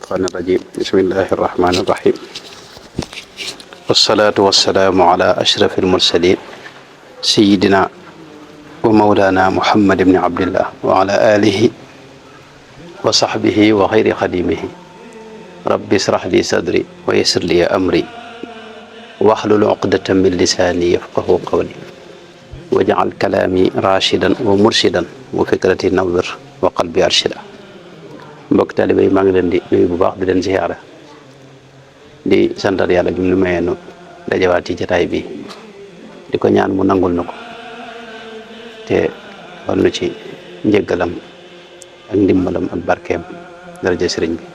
الشيطان الرجيم بسم الله الرحمن الرحيم والصلاة والسلام على أشرف المرسلين سيدنا ومولانا محمد بن عبد الله وعلى آله وصحبه وخير خديمه رب اشرح لي صدري ويسر لي أمري واحلل عقدة من لساني يفقه قولي واجعل كلامي راشدا ومرشدا وفكرتي نور وقلبي أرشدا mbokk taalibe yi maa ngi leen di nuyu bu baax di leen ziyaara di santal yàlla bi mu nu mayee nu dajawaat ci jataay bi di ko ñaan mu nangul na ko te war nu ci njëggalam ak ndimbalam ak barkeem daraja sëriñ bi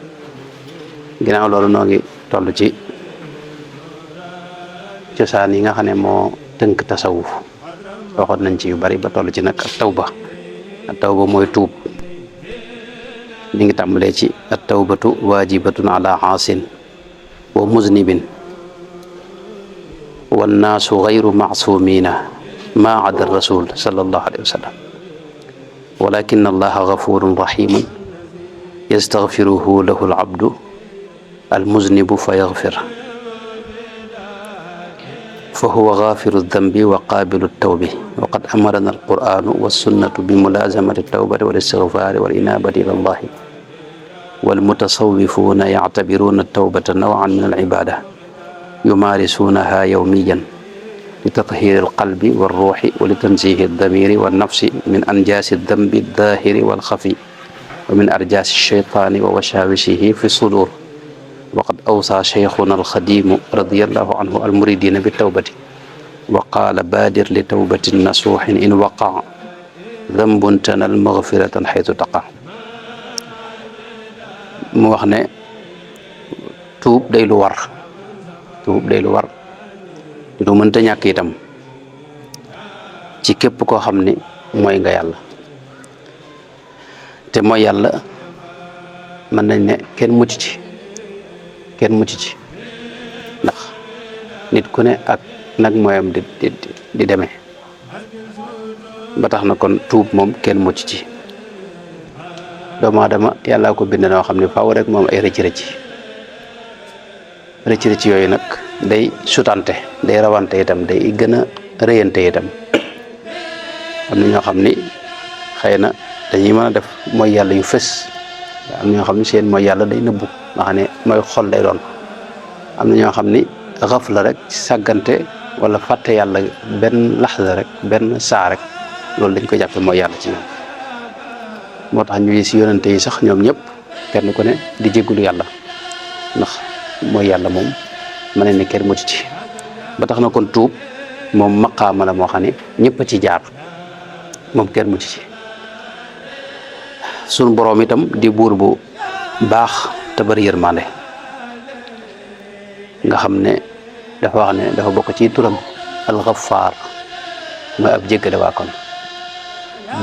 ginnaaw loolu noo ngi toll ci cosaan yi nga xam ne moo tënk tasawuf waxoon nañ ci yu bari ba toll ci nag ak tawba mooy tuub li ngi tàmbalee ci at tawbatu waajibatun ala aasin wa muznibin wannaasu gayru maasumina ma ada rasul sallallahu alayhi wa sallam walakin allaha gafurun rahimun yastaghfiruhu lahu alabdu almuznibu fa yaghfir fa huwa gafiru dambi wa qabilu tawbi wa qad amarana alquranu wassunnatu bi mulazamati tawbati wal istighfari wal inabati ila allahi والمتصوفون يعتبرون التوبة نوعا من العبادة يمارسونها يوميا لتطهير القلب والروح ولتنزيه الضمير والنفس من أنجاس الذنب الظاهر والخفي ومن أرجاس الشيطان ووشاوشه في الصدور وقد أوصى شيخنا الخديم رضي الله عنه المريدين بالتوبة وقال بادر لتوبة نصوح إن وقع ذنب تنل مغفرة حيث تقع mu wax ne tuub day lu war lu mënta ñàkk itam ci képp koo xam ne mooy nga yàlla te mooy yàlla mën nañ ne kenn mucc ci ndax nit ku ne ak nag mooyam di demee ba tax na kon tuub moom kenn mucc ci doomu aadama yàllaa ko bind noo xam ne faaw rek moom ay rëcc yooyu nag day sutante day rawante itam day gën a rëyante itam am na ñoo xam ni xëy na dañuy mën a def mooy yàlla yu fës am na ñoo xam ne seen mooy yàlla day nëbbu nga xam ne mooy xol lay doon am na ñoo xam ni xaf la rek sàggante wala fàtte yàlla benn laxza rek benn saa rek loolu dañ ko jàppe mooy yàlla ci ñoom moo tax ñu si yonente yi sax ñoom ñëpp kenn ku ne di jéggulu yàlla ndax mooy yàlla moom ma ne kenn mucc ci ba tax na kon tuub moom maqaama la moo xam ne ñëpp a ci jaar moom kenn mucc ci sunu boroom itam di buur bu baax te bari yërmande nga xam ne dafa wax ne dafa bokk ci turam alxafaar mooy ab jéggale waa kon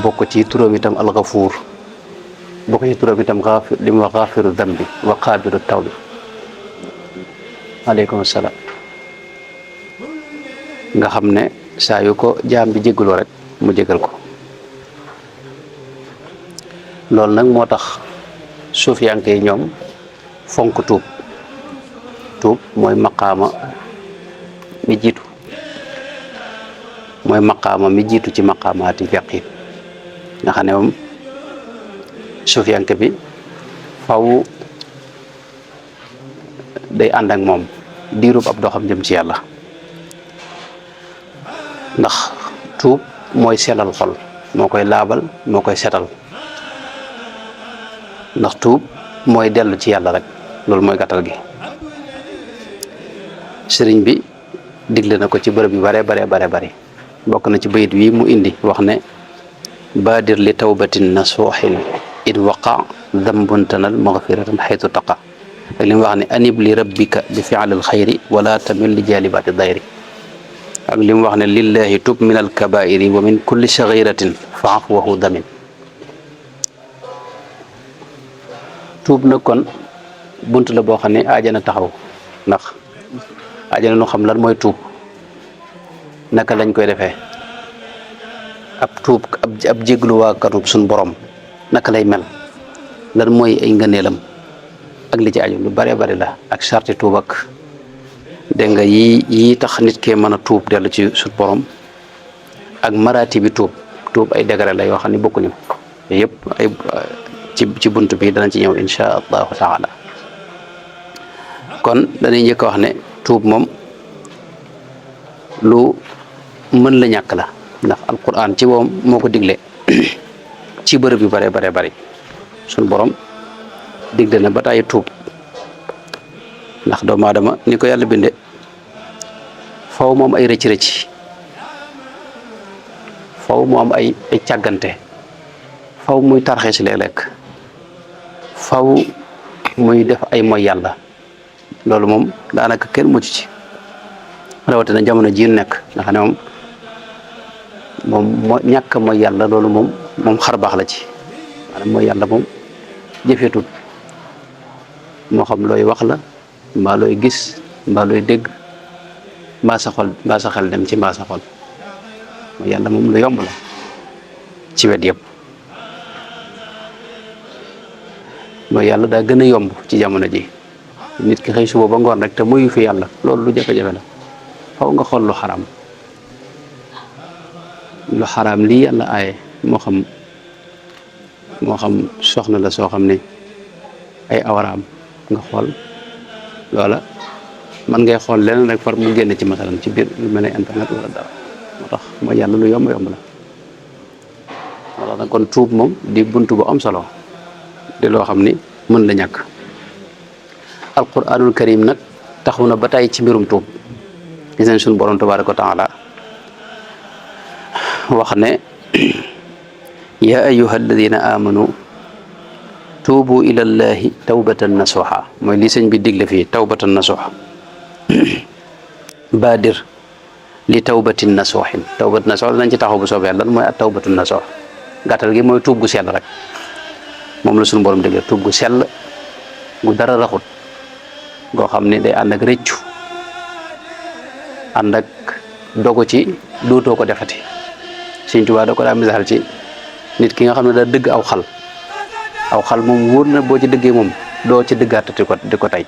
bokk ci turam itam alxafuur bokk ci turam itam li mu wax xaafiru dambi wa qaabilu tawbi aleykum salaam nga xam ne saa yu ko jaam bi jégaloo rek mu jégal ko loolu nag moo tax suufiyanke yi ñoom fonk tuub mooy maqaama mi jiitu ci maqaamaati yaqiin nga xam ne moom suufiyanke bi faw day ànd ak moom diirub ab doxam jëm ci yàlla ndax tuub mooy selal xol moo koy laabal moo koy setal ndax tuub mooy dellu ci yàlla rek loolu mooy gàttal gi sëriñ bi digle na ko ci bërëb yu bare bokk na ci bayit wi mu indi wax ne baadir li tawbatin nasuuxin in waqa dambun tanal magfiratan xaytu taqa ak li mu wax ne anib li rabbika bi fi'lil xayri wala tamil li jalibaati dayri ak li mu wax ne lillahi tub min alkabairi wa min kulli saghiratin fa afwahu damin tuub nag kon bunt la boo xam ne aajana taxaw ndax aajana nu xam lan mooy tuub naka lañ koy defee ab tuub ab jéglu waa kanub suñ borom naka lay mel lan mooy ay ngëneelam ak li ci aju lu bare bari la ak sarti tuub ak dégg nga yi tax nit kee mën a tuub dellu ci sut borom ak maraati bi tuub ay degré la yoo xam ne bokkuñu yëpp ay ci bunt bi danañ ci ñëw insha allahu taala kon dañuy njëkk a wax ne tuub moom lu mën la ñàkk la ndax alquran ci moom moo ko digle ci bërëb yu bare bari suñ borom digle na ba tàyyi tuub ndax doomu aadama ni ko yàlla binde faw moom ay rëcc faw mu am ay càggante faw muy tarxe si léeg-léeg faw muy def ay moy yàlla loolu moom daanaka kenn mucc ci rawatina jamono ji nekk nga xam ne moom ñàkk mooy yàlla loolu moom xar baax la ci maanaam mooy yàlla moom jëfeetut moo xam looy wax la mbaa looy gis mbaa looy dégg mbaa sa xel dem ci mbaa sa xol mooy yàlla moom lu yomb la ci wet yëpp mooy yàlla daa gën a yomb ci jamono ji nit ki xëy suba ba ngoon rek te muyu fi yàlla loolu lu jafe-jafe la faw nga xool lu xaraam lii yàlla aaye moo xam soxna la soo xam ne ay awaraam nga xool loola man ngay xool leneen rek far mu génn ci masalan ci biir lu mel ne internet wala dara moo tax mooy yàlla lu yomb la wala nag kon tuub moom di buntu bu am solo di loo xam ni mën la ñàkk alquranul karim nag taxaw na ba tey ci mbirum tuub gis nañ suñu borom tabaraka wa taala wax ne ya ayuha alladina amanu tuubu ila llahi tawbatan nasuha mooy li sëñ bi digle fii tawbatan nasuha baadir li tawbatin nasuhin tawbat nasuh danañ ci taxaw bu soobee lan mooy at tawbatun nasuh gàttal gi mooy tuub gu sell rek moom la suñu borom digle tuub gu sell gu dara raxut goo xam ne day ànd ak rëccu ànd ak dogu ci duutoo ko defati Sëñ Tuubaa da ko daa misaal ci nit ki nga xam ne daa dëgg aw xal moom wóor na boo ci dëggee moom doo ci dëggaatati di ko tey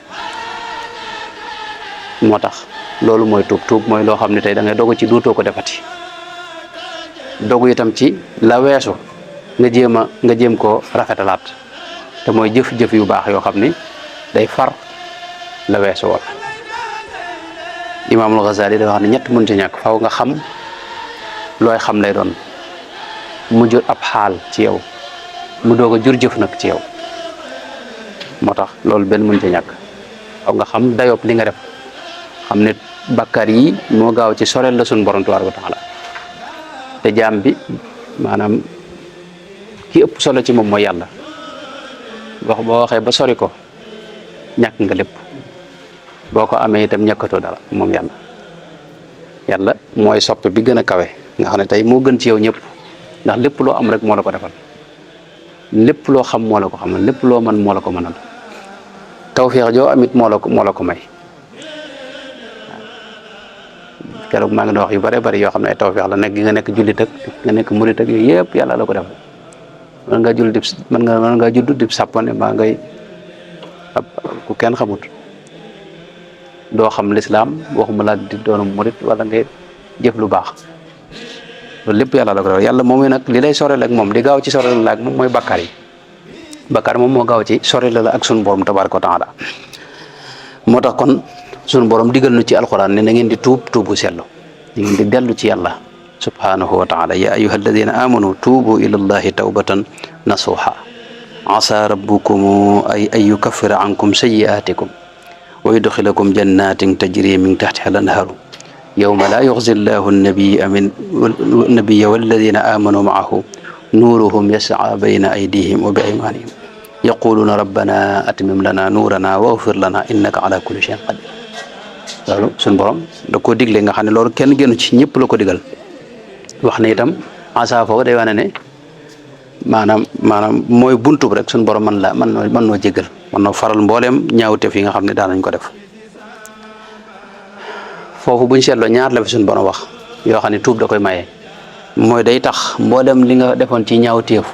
moo tax loolu mooy tuub mooy loo xam ne tey da ngay dogu ci duutoo ko defati dogu itam ci la weesu nga jéem koo rafetalaat te mooy jëf-jëf yu baax yoo xam ni day far la weesu woon Imaamul Ghazali da wax ne ñett mën ci ñàkk faw nga xam looy xam lay doon mu jur ab xaal ci yow mu doog a jur jëf nag ci yow moo tax loolu benn mën ci ñàkk faw nga xam dayop li nga def xam ne bàkkaar yi moo gaaw ci soreel la suñu borom tabaaraka wa taala te jaam bi maanaam ki ëpp solo ci moom mooy yàlla boo waxee ba sori ko ñàkk nga lépp boo ko amee itam ñàkkatoo dara moom yàlla mooy soppe bi gën a kawe nga xam ne tey moo gën ci yow ñëpp ndax lépp loo am rek moo la ko defal lépp loo xam moo la ko xamal lépp loo man moo la ko mënal tawfeex joo amit moo la ko may keroog maa ngi doon wax yu bare bari yoo xam ne ay tawfeex la nekk gi nga nekk jullit ak nga nekk murit ak yooyu yëpp yàlla la ko defal mën nga judd dib sàppane maa ngay ku kenn xamut doo xam lislaam waxuma laa di doonu murit wala ngay jëf lu baax loolu lépp yàlla la ko defal yàlla moom nag li lay soreel ak moom di gaaw ci soreel la ak moom mooy bakkaar yi bakkaar moom moo gaaw ci soreel la ak sunu borom tabaaraka wa taala moo tax kon sunu borom digal nu ci alquran ne na ngeen di tuub bu sellu na ngeen di dellu ci yàlla subhanahu wa taala ya ayuha alladina amanu tuubu ila allahi tawbatan nasuha asa rabbukum ay yukaffira ankum sayyi'atikum wa yudxilakum jannatin tajri min taxtiha al anharu yawma la yuxzi llahu nabiyya walladina amanu maahu nuruhum yas'a bayna aydihim wa bi aymanihim yaquluna rabbana atmim lana nuurana waghfir lana innaka ala kulli shay'in qadir loolu suñu borom da koo digle nga xam ne loolu kenn génnu ci ñëpp la ko digal wax ne itam asa foofu day wane ne maanaam mooy buntu rek suñu borom mën noo jéggal mën noo faral mbooleem ñaawteef yi nga xam ne daan nañ ko def foofu buñ seetloo ñaar la fi suñu borom wax yoo xam ne tuub da koy maye mooy day tax mbooleem li nga defoon ci ñaawteef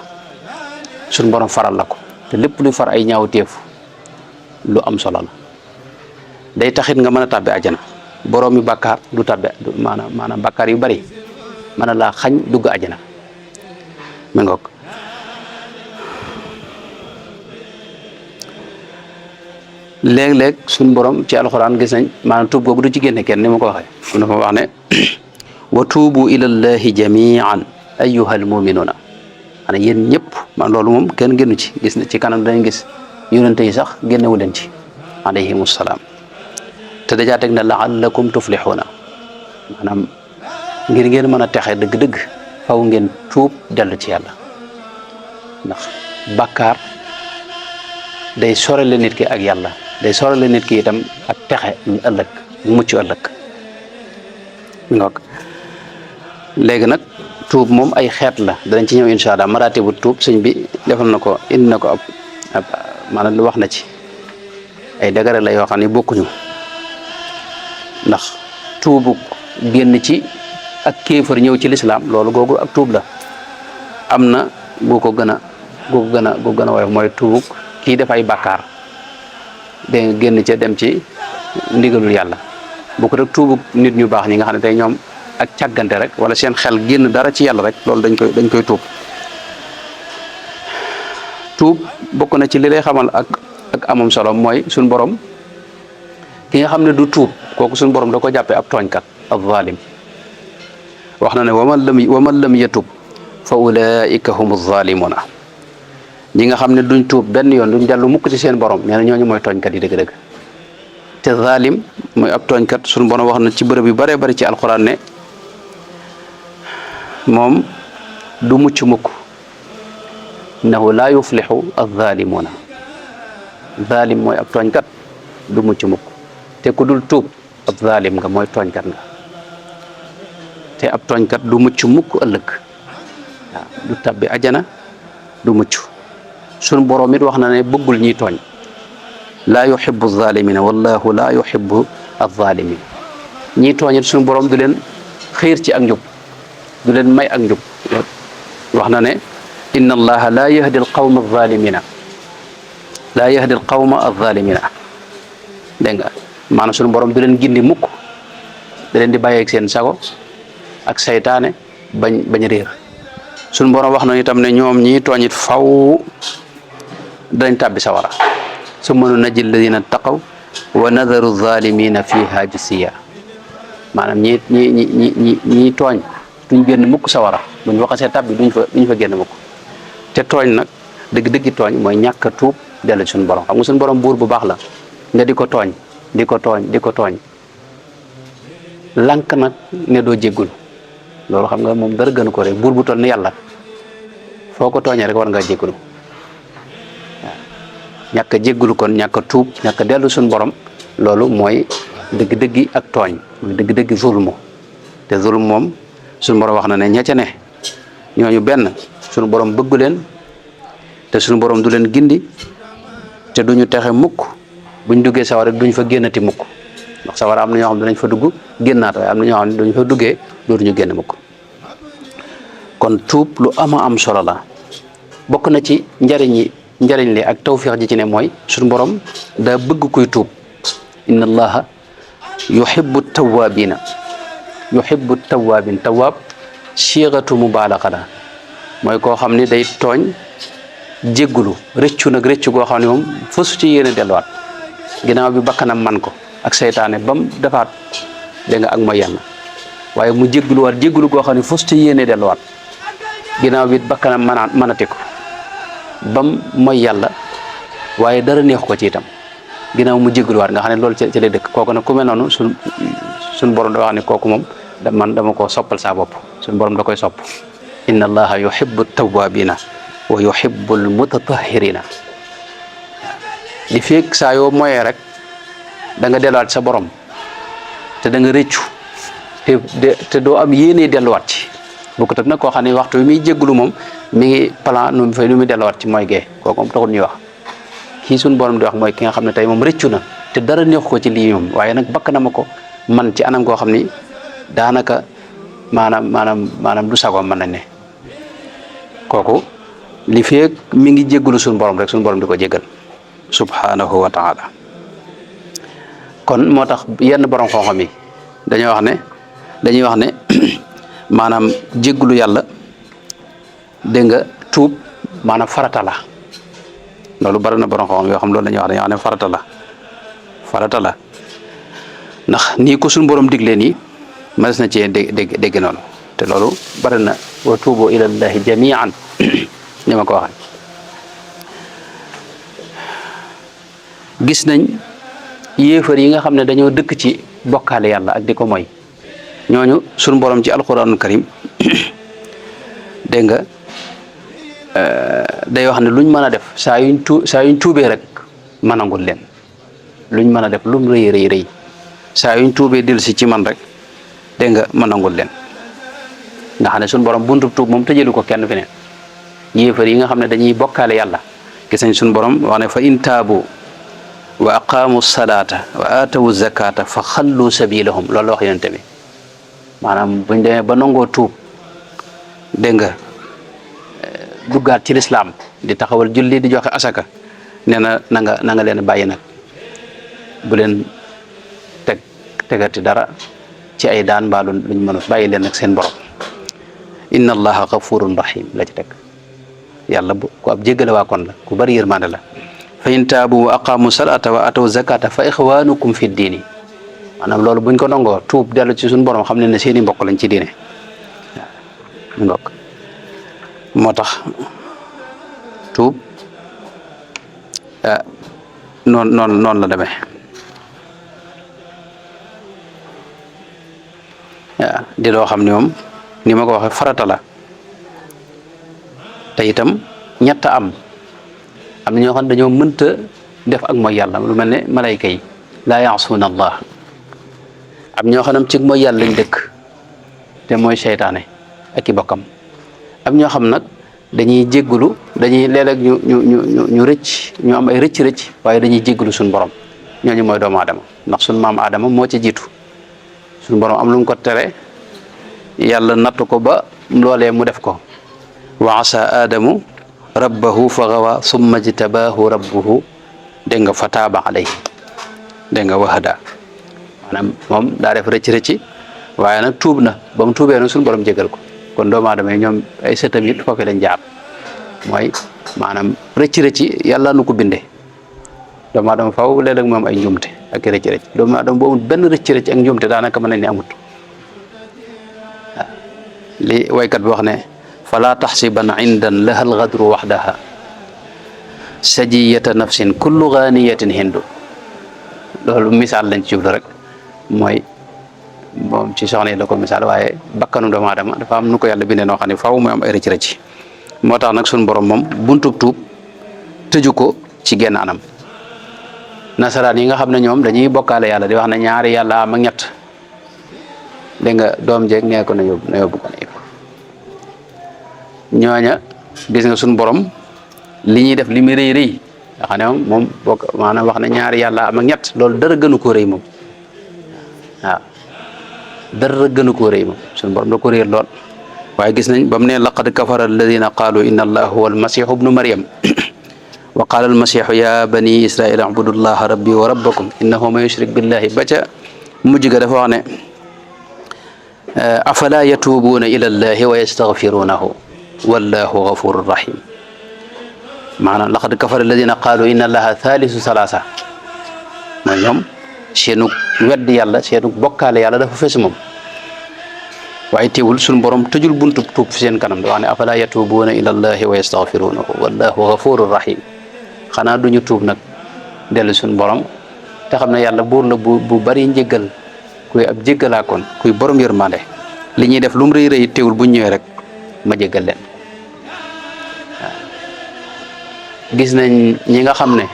suñu borom faral la ko te lépp luy far ay ñaawteef lu am solo la day taxit nga mën a tàbbi àjjana boroomi bàkkaar du tàbbi maanaam bàkkaar yu bari mën a laa xañ dugg àjjana mi ngoog léeg-léeg suñ borom ci alxuraan gis nañ maanaam tuub googu du ci génne kenn ni ma ko waxee dafa wax ne wa tuubu ilallahi jamian ayyuhal muminuuna xanaa yéen ñëpp man loolu moom kenn génnu ci gis na ci kanam dañ gis yonente yi sax génnewu leen ci alayhim salaam te dajaa teg na laallakum tuflixuuna maanaam ngir ngeen mën a texe dëgg-dëgg faw ngeen tuub dellu ci yàlla ndax bàkkaar day sorale nit ki ak yàlla day sorale nit ki itam ak texe ñu ëllëg mucc ëllëg ngoog léegi nag tuub moom ay xeet la danañ ci ñëw incha allah maratibu tuub sëñ bi defal na ko indi na ko ab maanaam lu wax na ci ay dagare la yoo xam ne bokkuñu ndax tuubu génn ci ak kéefër ñëw ci lislaam loolu googu ak tuub la am na gu ko gën a woyof mooy tuubug kii def ay bàkkaar de génn ca dem ci ndigalul yàlla bu ko rek tuubug nit ñu baax ñi nga xam ne tey ñoom ak càggante rek wala seen xel génn dara ci yàlla rek loolu dañ koy tuub bokk na ci li lay xamal ak amam solo mooy suñ borom ki nga xam ne du tuub kooku suñ borom da ko jàppee ab tooñkat ab zalim wax na ne waman lam yatub fa ulaika humu zalimuna ñi nga xam ne duñ tuub benn yoon duñ dellu mukk ci seen borom nee na ñooñu mooy tooñkat yi dëgg-dëgg te zalim mooy ab tooñkat suñu borom wax na ci bërëb yu bëree bëri ci alquran ne moom du mucc mukk innahu laa yuflixu azzalimuna zalim mooy ab tooñkat du mucc mukk te ku dul tuub ab zalim nga mooy tooñkat nga te ab tooñkat du mucc mukk ëllëg waaw du tabbi ajana du mucc suñu borom it wax na ne bëggul ñiy tooñ laa yuhibbu zalimina wallahu laa yuhibbu azzalimin ñiy tooñ it suñu borom du leen xiir ci ak njub du leen may ak njub wax na ne inna allaha laa yahdi alqawma azzalimina laa yahdi alqawma azzalimina dégg nga maanaam suñu borom du leen gindi mukk da leen di bàyyeeg seen sago ak saytaane bañ réer suñu borom wax na itam ne ñoom ñi tooñ it faw dañ tàbbi sawara summa nunajji alladina taqaw wa nadaru zalimina fiha jisiya maanaam ñi tooñ duñ génn mukk sawara buñ waxasee tàbbi duñ fa génn mukk te tooñ nag dëgg-dëggi tooñ mooy ñàkk a tuub dellu suñu borom xam nga suñu borom buur bu baax la nga di ko tooñ lank nag ne doo jéggul loolu xam nga moom dara gënu ko rek buur bu toll ni yàlla foo ko tooñee rek war nga jéggulu waaw ñàkk a jéggulu kon ñàkk a tuub ñàkk a dellu suñu borom loolu mooy dëgg-dëggi ak tooñ mooy dëgg-dëggi zulmu te zulm moom suñu borom wax na ne ña ca ne ñooñu benn suñu borom bëgg leen te suñu borom du leen gindi te duñu texe mukk buñ duggee sawara duñ fa génnati mukk ndax sawara am na ñoo xam ne dinañ fa dugg génnaat waaye am na ñoo xam ne duñ fa duggee dootuñu génn mukk kon tuub lu am solo la bokk na ci njariñ li ak tawfiix ji ci ne mooy suñu borom daa bëgg kuy tuub inna allaha yuhibbu tawabin tawaab siixatu mubaalaxa la mooy koo xam ne day tooñ jéggulu rëccu nag rëccu goo xam ne moom fasu ci yéene delluwaat ginnaaw bi bakkanam man ko ak seytaane bam defaat dégg nga ak mooy yàlla waaye mu jéggulu goo xam ne fasu ci yéene delluwaat ginnaaw bi bakkanam manati ko bam mooy yàlla waaye dara neex ko ci itam ginnaaw mu jégguluwaat nga xam ne loolu ci lay dëkk kooku nag ku mel noonu suñ borom da wax ne kooku moom dama koo soppal saa bopp suñ borom da koy sopp inna allaha yuhibbu tawabina wa yuhibbu almutatahirina li feeg saa yoo moyee rek da nga delluwaat sa borom te da nga rëccu te doo am yéene delluwaat ci bu ko teg nag koo xam ne waxtu bi muy jéggulu moom mi ngi plan nu muy delluwaat ci mooy gee kooku moom taxul ñuy wax kii suñ borom di wax mooy ki nga xam ne tey moom rëccu na te dara neexu ko ci lii moom waaye nag bakk na ma ko man ci anam koo xam ni daanaka maanaam du sagoom mën nañ ne kooku li feeg mi ngi jéggulu suñu borom rek suñu borom di ko jéggal subhanahu wa taala. kon moo tax yenn borom xam-xam yi dañuy wax ne maanaam jégglu yàlla dégg nga tuub maanaam farata la. loolu bari na borom xam-xam yoo xam loolu la ñuy wax dañuy wax ne farata la ndax nii ko suñu borom diglee nii mas na cee dégg noonu te loolu bari na wa tuubu ilallahi jamian ni ma ko waxee. gis nañ yéefar yi nga xam ne dañoo dëkk ci bokkaale yàlla ak di ko moy ñooñu suñu borom ci alquranul karim dégg nga day wax ne luñ mën a def saa yuñ tuubee rek ma nangul leen luñ mën a def lum rëy saa yuñ tuubee dellu si ci man rek dégg nga ma nangul leen nga xam ne suñu borom buntu tuub moom tëjelu ko kenn fi ne yéefar yi nga xam ne dañuy bokkaale yàlla gis nañ suñu borom wax ne fa in taabu wa aqaamu salaata wa aatawu zakata fa xallu sabilahum loolu la wax yonente bi maanaam buñ demee ba nangoo tuub dégg nga duggaat ci lislaam di taxawal julli di joxe asaka nee na na nga leen bàyyi nag bu leen tegati dara ci ay daan mbaa luñ mën a bàyyi leen nag seen borom inna allaha gafurun rahim la ci teg yàlla bu ku ab jéggale waa kon la ku bari yërmande la fa in taabu wa aqaamu salata wa ataw zakata fa ixwanukum fi diini maanaam loolu buñ ko nangoo tuub dellu ci suñu borom xam ne ne seeni mbokk lañ ci diine waaw mbokk moo tax tuub noonu la demee waaw di loo xam ne moom ni ma ko waxee farata la te itam ñett am na ñoo xam ne dañoo mënta def ak mooy yàlla lu mel ne malayka yi laa yaasuuna allah am ñoo xam ne ci mooy yàlla lañ dëkk te mooy seytaane ak i bokkam am ñoo xam nag dañuy jéggulu dañuy léeg-léeg ñu rëcc ñu am ay rëcc waaye dañuy jéggulu suñu borom ñooñu mooy doomu aadama ndax suñu maam aadama moo ci jiitu suñu borom am lu mu ko tere yàlla nattu ko ba loolee mu def ko wa asa aadamu rabbahu fa gawa summa jtabaahu rabbuhu dégg nga fa taaba alayhi dégg nga wahada maanaam moom daa def rëcc waaye nag tuub na ba mu tuubee nag suñu borom jégal ko kon doomu aadama yi ñoom ay sëtam it foofu lañ jaar mooy maanaam rëcc yàlla nu ko bindee doomu aadama faw léeg-léeg moom ay njuumte ak rëcc doomu aadama boobu benn rëcc ak njuumte daanaka mën nañ ne amut waaw li waykat bi wax ne fala taxsiban indan laha algadru waxdaha sajiyata nafsin kullu ganiyatin hindu loolu misaal lañ ci jublu rek mooy moom ci soxna yi la ko misaal waaye bakkanu doomu aadama dafa am nu ko yàlla bindee noo xam ne faaw muy am ay rëcc moo tax nag suñu borom moom buntub tuub tëju ko ci genn anam nasaraan yi nga xam ne ñoom dañuy bokkaale yàlla di wax ne ñaari yàlla am ak ñett dégg nga doom jeeg nee ko na yóbbu ko ñooña gis nga suñu borom li ñuy def li muy rëy nga xam ne moom bokk maanaam wax ne ñaari yàlla am ak ñett loolu dara gënu koo rëy moom waaw dara gënu koo rëy moom suñu borom da ko réer lool waaye gis nañ ba mu ne laqad kafara alladina qaalu inna allaha huwa almasihu ibnu maryam wa qaala almasihu ya bani israila abudu llaha rabbi wa rabbakum innahu man yushrik billahi ba ca mujj ga dafa wax ne afala yatubuuna ila allahi wa yastaghfirunahu wallahu ghafurur rahim maanaam laqad kafara alladina qaalu inna allaha thalithu salasa mooy ñoom seenu weddi yàlla seenu bokkaale yàlla dafa fees moom waaye teewul suñu borom tëjul buntu tuub fi seen kanam da wax ne afala yatubuuna ila allahi wa yastaghfirunahu wallahu ghafurur rahim xanaa duñu tuub nag dellu suñu borom te xam ne yàlla buur la bu bari njëggal kuy ab jéggalaa kon kuy borom yërmande li ñuy def lu mu rëy teewul bu ñëwee rek ma jéggal leen waaw gis nañ ñi nga xam ne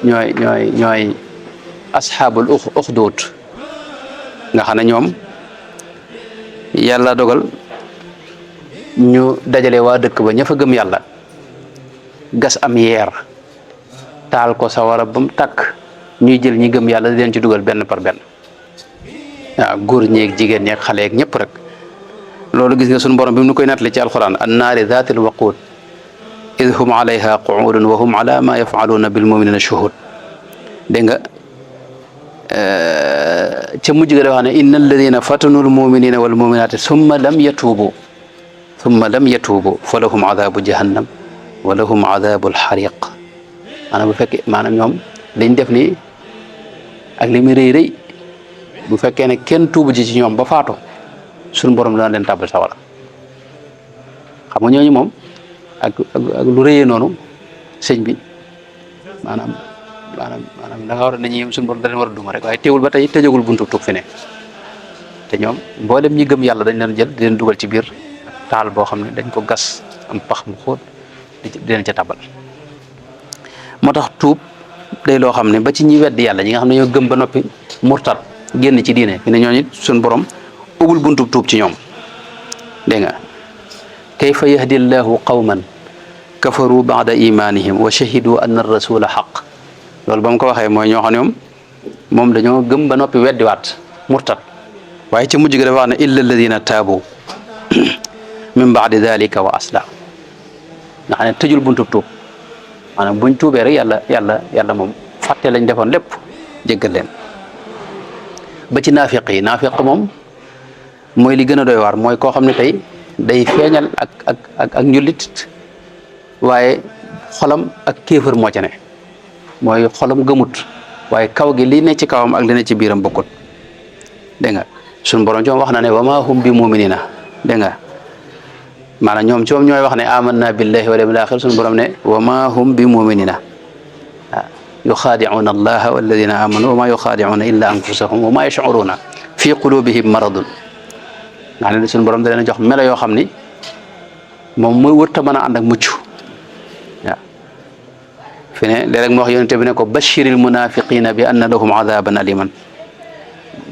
ñooy asxaabul uxduud nga xam ne ñoom yàlla dogal ñu dajale waa dëkk ba ña fa gëm yàlla gas am yeer taal ko sawara ba mu takk ñuy jël ñi gëm yàlla di leen ci dugal benn par benn waaw góor ñeeg jigéen ñeeg xale yeeg ñëpp rek loolu gis nga suñu borom bi nu koy nattale ci alxuraan an naari zaatil waquud id hum alayha qu'udun wa hum ala ma yaf'aluna bil mu'minina shuhud dégg nga ca mujj ga da wax ne inna alladina fatanu al muminina wal muminati summa lam yatubu fa lahum adabu jahannam wa lahum adabu alxariq maanaam bu fekkee maanaam ñoom liñ def nii ak li muy rëy rëy bu fekkee ne kenn tuubu ji ci ñoom ba faatu suñu borom dana leen tàbbal sawara xam nga ñooñu moom ak lu rëyee noonu sëñ bi maanaam da nga war a nañu yem suñu borom da leen war a duma rek waaye teewul ba tey tëjagul buntu tuub fi ne te ñoom mboolem ñi gëm yàlla dañ leen jël di leen dugal ci biir taal boo xam ne dañ ko gas am pax mu xóot di leen ca tabal moo tax tuub day loo xam ne ba ci ñi weddi yàlla ñi nga xam ne ñoo gëm ba noppi murtat génn ci diine fi ne ñooñu suñu borom ubul buntu tuub ci ñoom dégg nga kayfa yahdi llahu qawman kafaru ba'da imanihim wa shahidu anna ar-rasula haqq loolu ba mu ko waxee mooy ñoo xam ne moom dañoo gëm ba noppi weddiwaat murtat waaye ci mujj gi dafa wax ne illa alladina taabu min baadi dalika wa aslah nga xam ne tëjul buntu tuub maanaam buñ tuubee rek yàlla moom fàtte lañ defoon lépp jéggal leen ba ci naafiq yi naafiq moom mooy li gën a doy waar mooy koo xam ne tey day feeñal ak njullit waaye xolam ak kéefër moo ca ne mooy xolam gëmut waaye kaw gi li ne ci kawam ak li ne ci biiram bokkut dégg nga suñu borom ci moom wax na ne wa ma hum bi muminina dégg nga maanaam ñoom ci moom ñooy wax ne amanna billahi wal yawmil axir suñu borom ne wa ma hum bi muminina yuxaadi'una allaha walladina amanu wa ma yuxaadi'una illa anfusahum wa ma yash'uruna fi qulubihim maradun nga ne suñu borom da leen a jox melo yoo xam ni moom mooy wërta mën a ànd ak mucc waaw fi ne léeg-léeg mu wax yonente bi ne ko bashiril munafiqina bi anna lahum adaban aliman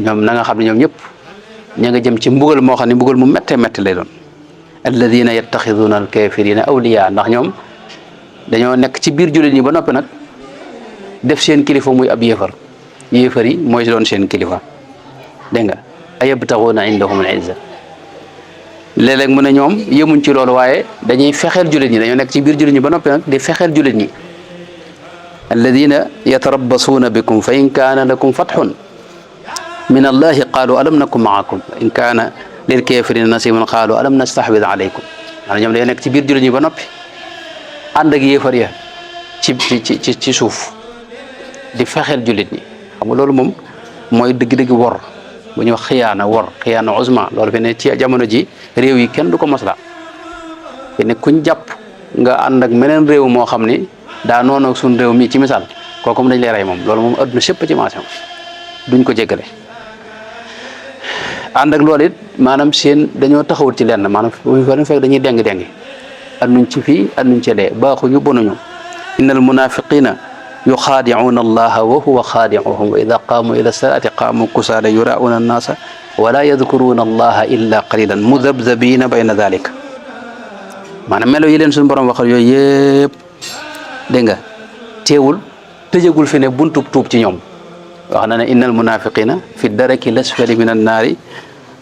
ñoom na nga xam ne ñoom ñëpp ña nga jëm ci mbugal moo xam ne mbugal mu métte métte lay doon alladina yattaxiduna alkafirina awliya ndax ñoom dañoo nekk ci biir jullit ñi ba noppi nag def seen kilifa muy ab yéefar yéefar yi mooy doon seen kilifa dégg nga ayabtaxuuna indahum al izza léeg-léeg mu ne ñoom yemuñ ci loolu waaye dañuy fexeel jullit ñi dañoo nekk ci biir jullit ñi ba noppi nag di fexeel jullit ñi alladina yatarabbasuuna bikum fa in kaana lakum fatxun min allahi qaalu alam nakum maakum in kaana lil kafirina nasibun qaalu alam nastaxwid alaykum maanaam ñoom dañoo nekk ci biir jullit ñi ba noppi ànd ak yéefar ya ci suuf di fexeel jullit ñi xam nga loolu moom mooy dëgg-dëgg wor bu ñuy wax xiyaana uzma loolu fi ne ci jamono ji réew yi kenn du ko mosla fi ne kuñ jàpp nga ànd ak meneen réew moo xam ni daa noonu ak suñ réew mi ci misaal kooku moom dañ lay rey moom loolu moom adduna sépp ci maasam duñ ko jéggale ànd ak loolu it maanaam seen dañoo taxawul ci lenn maanaam fa fekk dañuy déng-déngi annuñ ci fii annuñ ci lee baaxuñu bonuñu innal munafiqina yuxaadi'uuna allaha wa huwa xaadi'uhum wa ida qaamu ila salaati qaamu kusaala yuraa'uuna annaasa wala yadkuruuna allaha illa qalilan mudabdabina bayna dalika maanaam melo yi leen suñu borom waxal yooyu yëpp dégg nga teewul tëjagul fi ne buntub tuub ci ñoom wax na ne innal munafiqina fi daraki lasfali min annaari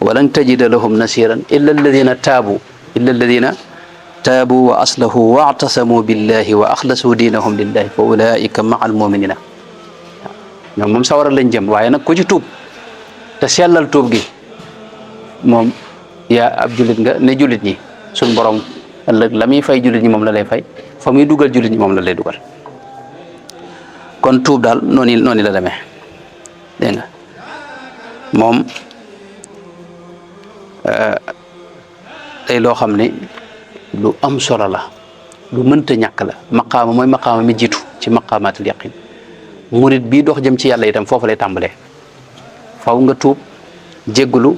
walan tajida lahum nasiran illa alladina taabu wa aslahu wa atasamu billahi wa axlasu diinahum lillahi fa ulaika maa almuminina ñoom moom sawara lañ jëm waaye nag ku ci tuub te sellal tuub gi moom yaa ab jullit nga ne jullit ñi suñ borom ëllëg la muy fay jullit ñi moom la lay fay fa muy dugal jullit ñi moom la lay dugal kon tuub daal noonu la demee dégg nga moom tey loo xam ne lu am solo la lu mënta ñàkk la maqaama mooy maqaama mi jiitu ci maqaamaatul yaqin murit bii dox jëm ci yàlla itam foofu lay tàmbalee faw nga tuub jéggulu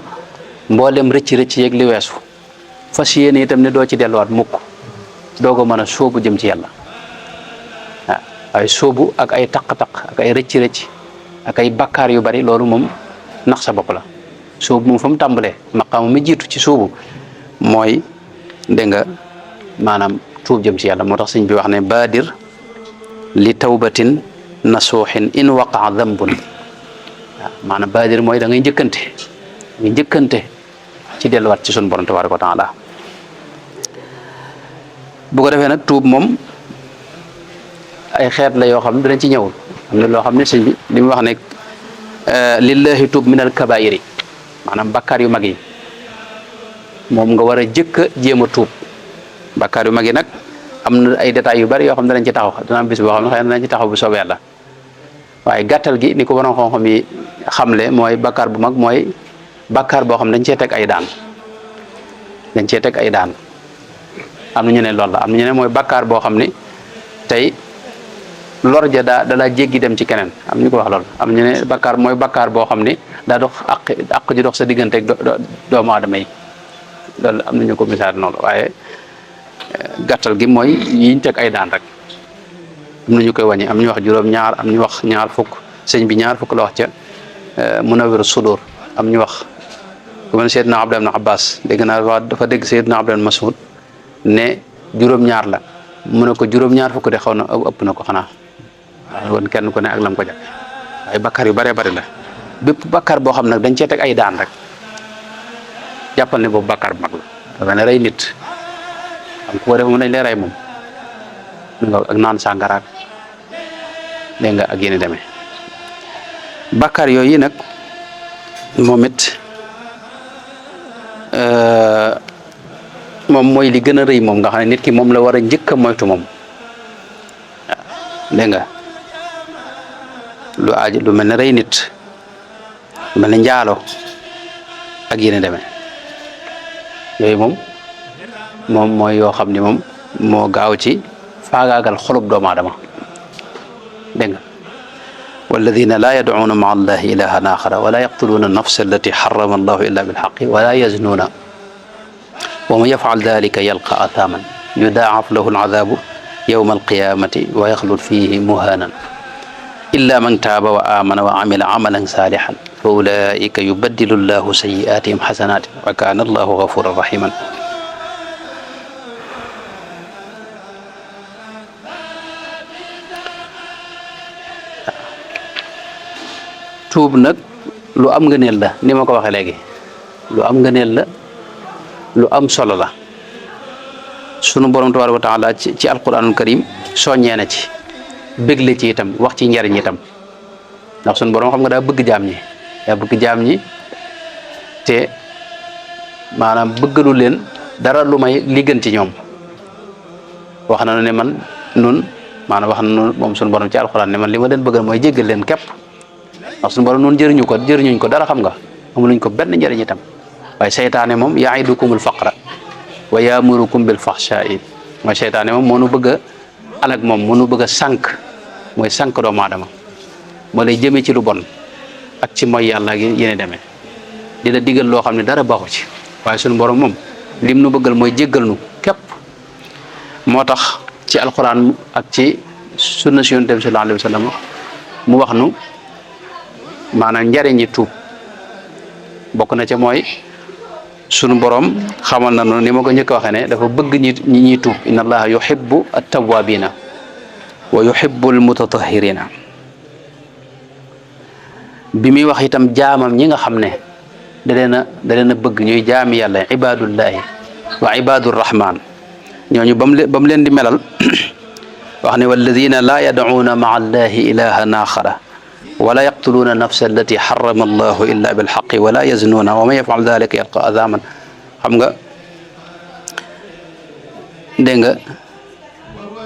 mboolem rëcc yeeg li weesu fas yéene itam ne doo ci delluwaat mukk doog a mën a sóobu jëm ci yàlla waaw ay sóobu ak ay taq-taq ak ay rëcc ak ay bakkaar yu bari loolu moom nax sa bopp la sóobu moom fa mu tàmbalee maqaama mi jiitu ci sóobu mooy dégg nga maanaam tuub jëm ci yàlla moo tax sëñ bi wax ne baadir li tawbatin nasuuxin in waqaa dambun waaw maanaam baadir mooy da ngay njëkkante ci delluwaat ci sun borom tabaaraka wa taala bu ko defee nag tuub moom ay xeet la yoo xam ne dinañ ci ñëwul am na loo xam ne sëñ bi li mu wax ne lillahi tuub minal kabairi maanaam bakkaar yu mag yi moom nga war a jëkk a jéem a tuub bakkaar yu mag yi nag am na ay détails yu bari yoo xam ne danañ ci taxaw dana am bis boo xam ne xëy na danañ ci taxaw bu soobee Yàlla waaye gàttal gi ni ko borom xam-xam yi xamle mooy bakkaar bu mag mooy bakkaar boo xam ne dañ cee teg ay daan dañ cee teg ay daan am na ñu ne loolu la am na ñu ne mooy bakkaar boo xam ni tey lor ja da la jéggi dem ci keneen am ñu ko wax loolu am ñu ne bakkaar mooy bakkaar boo xam ni daa dox àq ji dox sa digganteeg doomu aadama yi loolu am nañu ko misaal noonu waaye gàttal gi mooy yiñ teg ay daan rek am na ñu koy wàññi am ñu wax juróom-ñaar am ñu wax ñaar fukk sëñ bi ñaar fukk la wax ca Munawwir Sudur am ñu wax ku mel Seydina Abdullah ibn Abbas dégg naa waa dafa dégg Seydina Abdullah ibn Mas'ud ne juróom-ñaar la mu ne ko juróom-ñaar fukk de xaw na ëpp na ko xanaa waaw woon kenn ku ne ak lam ko jàppe waaye bakkaar yu bëree bëri la bépp bakkaar boo xam nag dañ cee teg ay daan rek jàppal ne boobu bakkaar bu mag la dafa ne rey nit am ku ko def moom dañ lay rey moom nga ak naan sàngaraak dégg nga ak yéen demee bakkaar yooyu nag moom it moom mooy li gën a rëy moom nga xam ne nit ki moom la war a njëkk a moytu moom waaw dégg nga lu aaju lu mel ne rey nit lu mel ne njaalo ak yéen demee yooyu moom mooy yoo xam ni moom moo gaaw ci faagaagal xolub doomu aadama dégg nga walladina laa yadcuuna maa allahi ilahan axara wala yaqtuluuna nafsa allati xarama allahu illa bilxaqi wala yaznuuna wa man yafcal dalika yalqa athaaman yudaacaf lahu alcadaabu yowma alqiyamati wa yaxlud fihi muhaanan illa man taaba wa aamana wa amila camalan saalixan fa ulaika yubaddilu llahu sayi'aatihim xasanaatin wa kaana allahu gafuuran rahiman tuub nag lu am ngëneel la ni ma ko waxee léegi lu am ngëneel la lu am solo la sunu borom tabaaraka wa taala ci alquranul karim soññee na ci bégle ci itam wax ci njariñ itam ndax sunu borom xam nga daa bëgg jaam ñi te maanaam bëggalu leen dara lu may li gën ci ñoom wax na ne man nun maanaam wax na moom sunu borom ci alquran ne man li ma leen bëggal mooy jéggal leen képp ndax suñu borom noonu jëriñuñ ko dara xam nga amuluñ ko benn njëriñ itam waaye seytaane moom yaidukumul faqra wa yaamurukum bil faxshaa'i mooy seytaane moom moo nu bëgg a alag moom moo nu bëgg a sànq mooy sànq doomu aadama moo lay jëmee ci lu bon ak ci mooy yàlla gi yéene demee di la digal loo xam ne dara baaxu ci waaye suñu borom moom lim nu bëggal mooy jéggal nu képp moo tax ci alquran ak ci sunna si yonent bi sallallahu alayhi wa sallam mu wax nu maanaam njariñi tuub bokk na ca mooy sunu borom xamal na noonu ni ma ko njëkk a waxee ne dafa bëgg ñi tuub inna allaha yuhibbu at-tawwabina wa yuhibbu al-mutatahhirina bi muy wax itam jaamam ñi nga xam ne da leen a bëgg ñuy jaami yàlla ibadullahi wa ibadur rahman ñooñu ba mu leen di melal wax ne walladina laa yad'uuna ma'a allahi ilahan axara wala yaqtuluuna nafsa allati xarama allahu illa bilxaqi wala yaznuuna wa man yafal dalika yalqa azaman xam nga dégg nga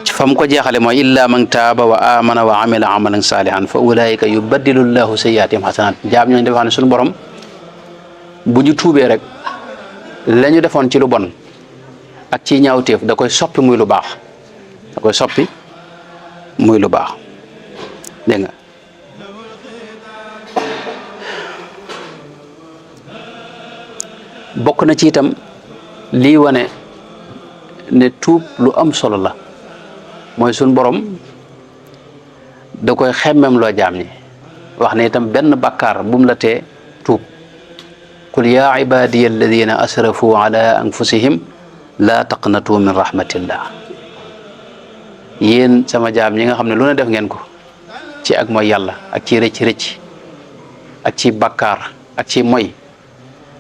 fa mu ko jeexale mooy illa man taaba wa amana wa amila amalan salihan fa ulaika yubaddilu llahu sayyiatihim xasanat jaam ñooñu dafa xam ne suñu borom bu ñu tuubee rek la ñu defoon ci lu bon ak ci ñaawteef da koy soppi muy lu baax dégg nga bokk na ci itam lii wane ne tuub lu am solo la mooy suñ borom da koy xemmem loo jaam ñi wax ne itam benn bàkkaar bu mu la tee tuub qul yaa ibadiya alladina asrafu ala anfusihim laa taqnatu min rahmatillah yéen sama jaam ñi nga xam ne lu ne def ngeen ko ci ak mooy yàlla ak ci rëcc ak ci bàkkaar ak ci moy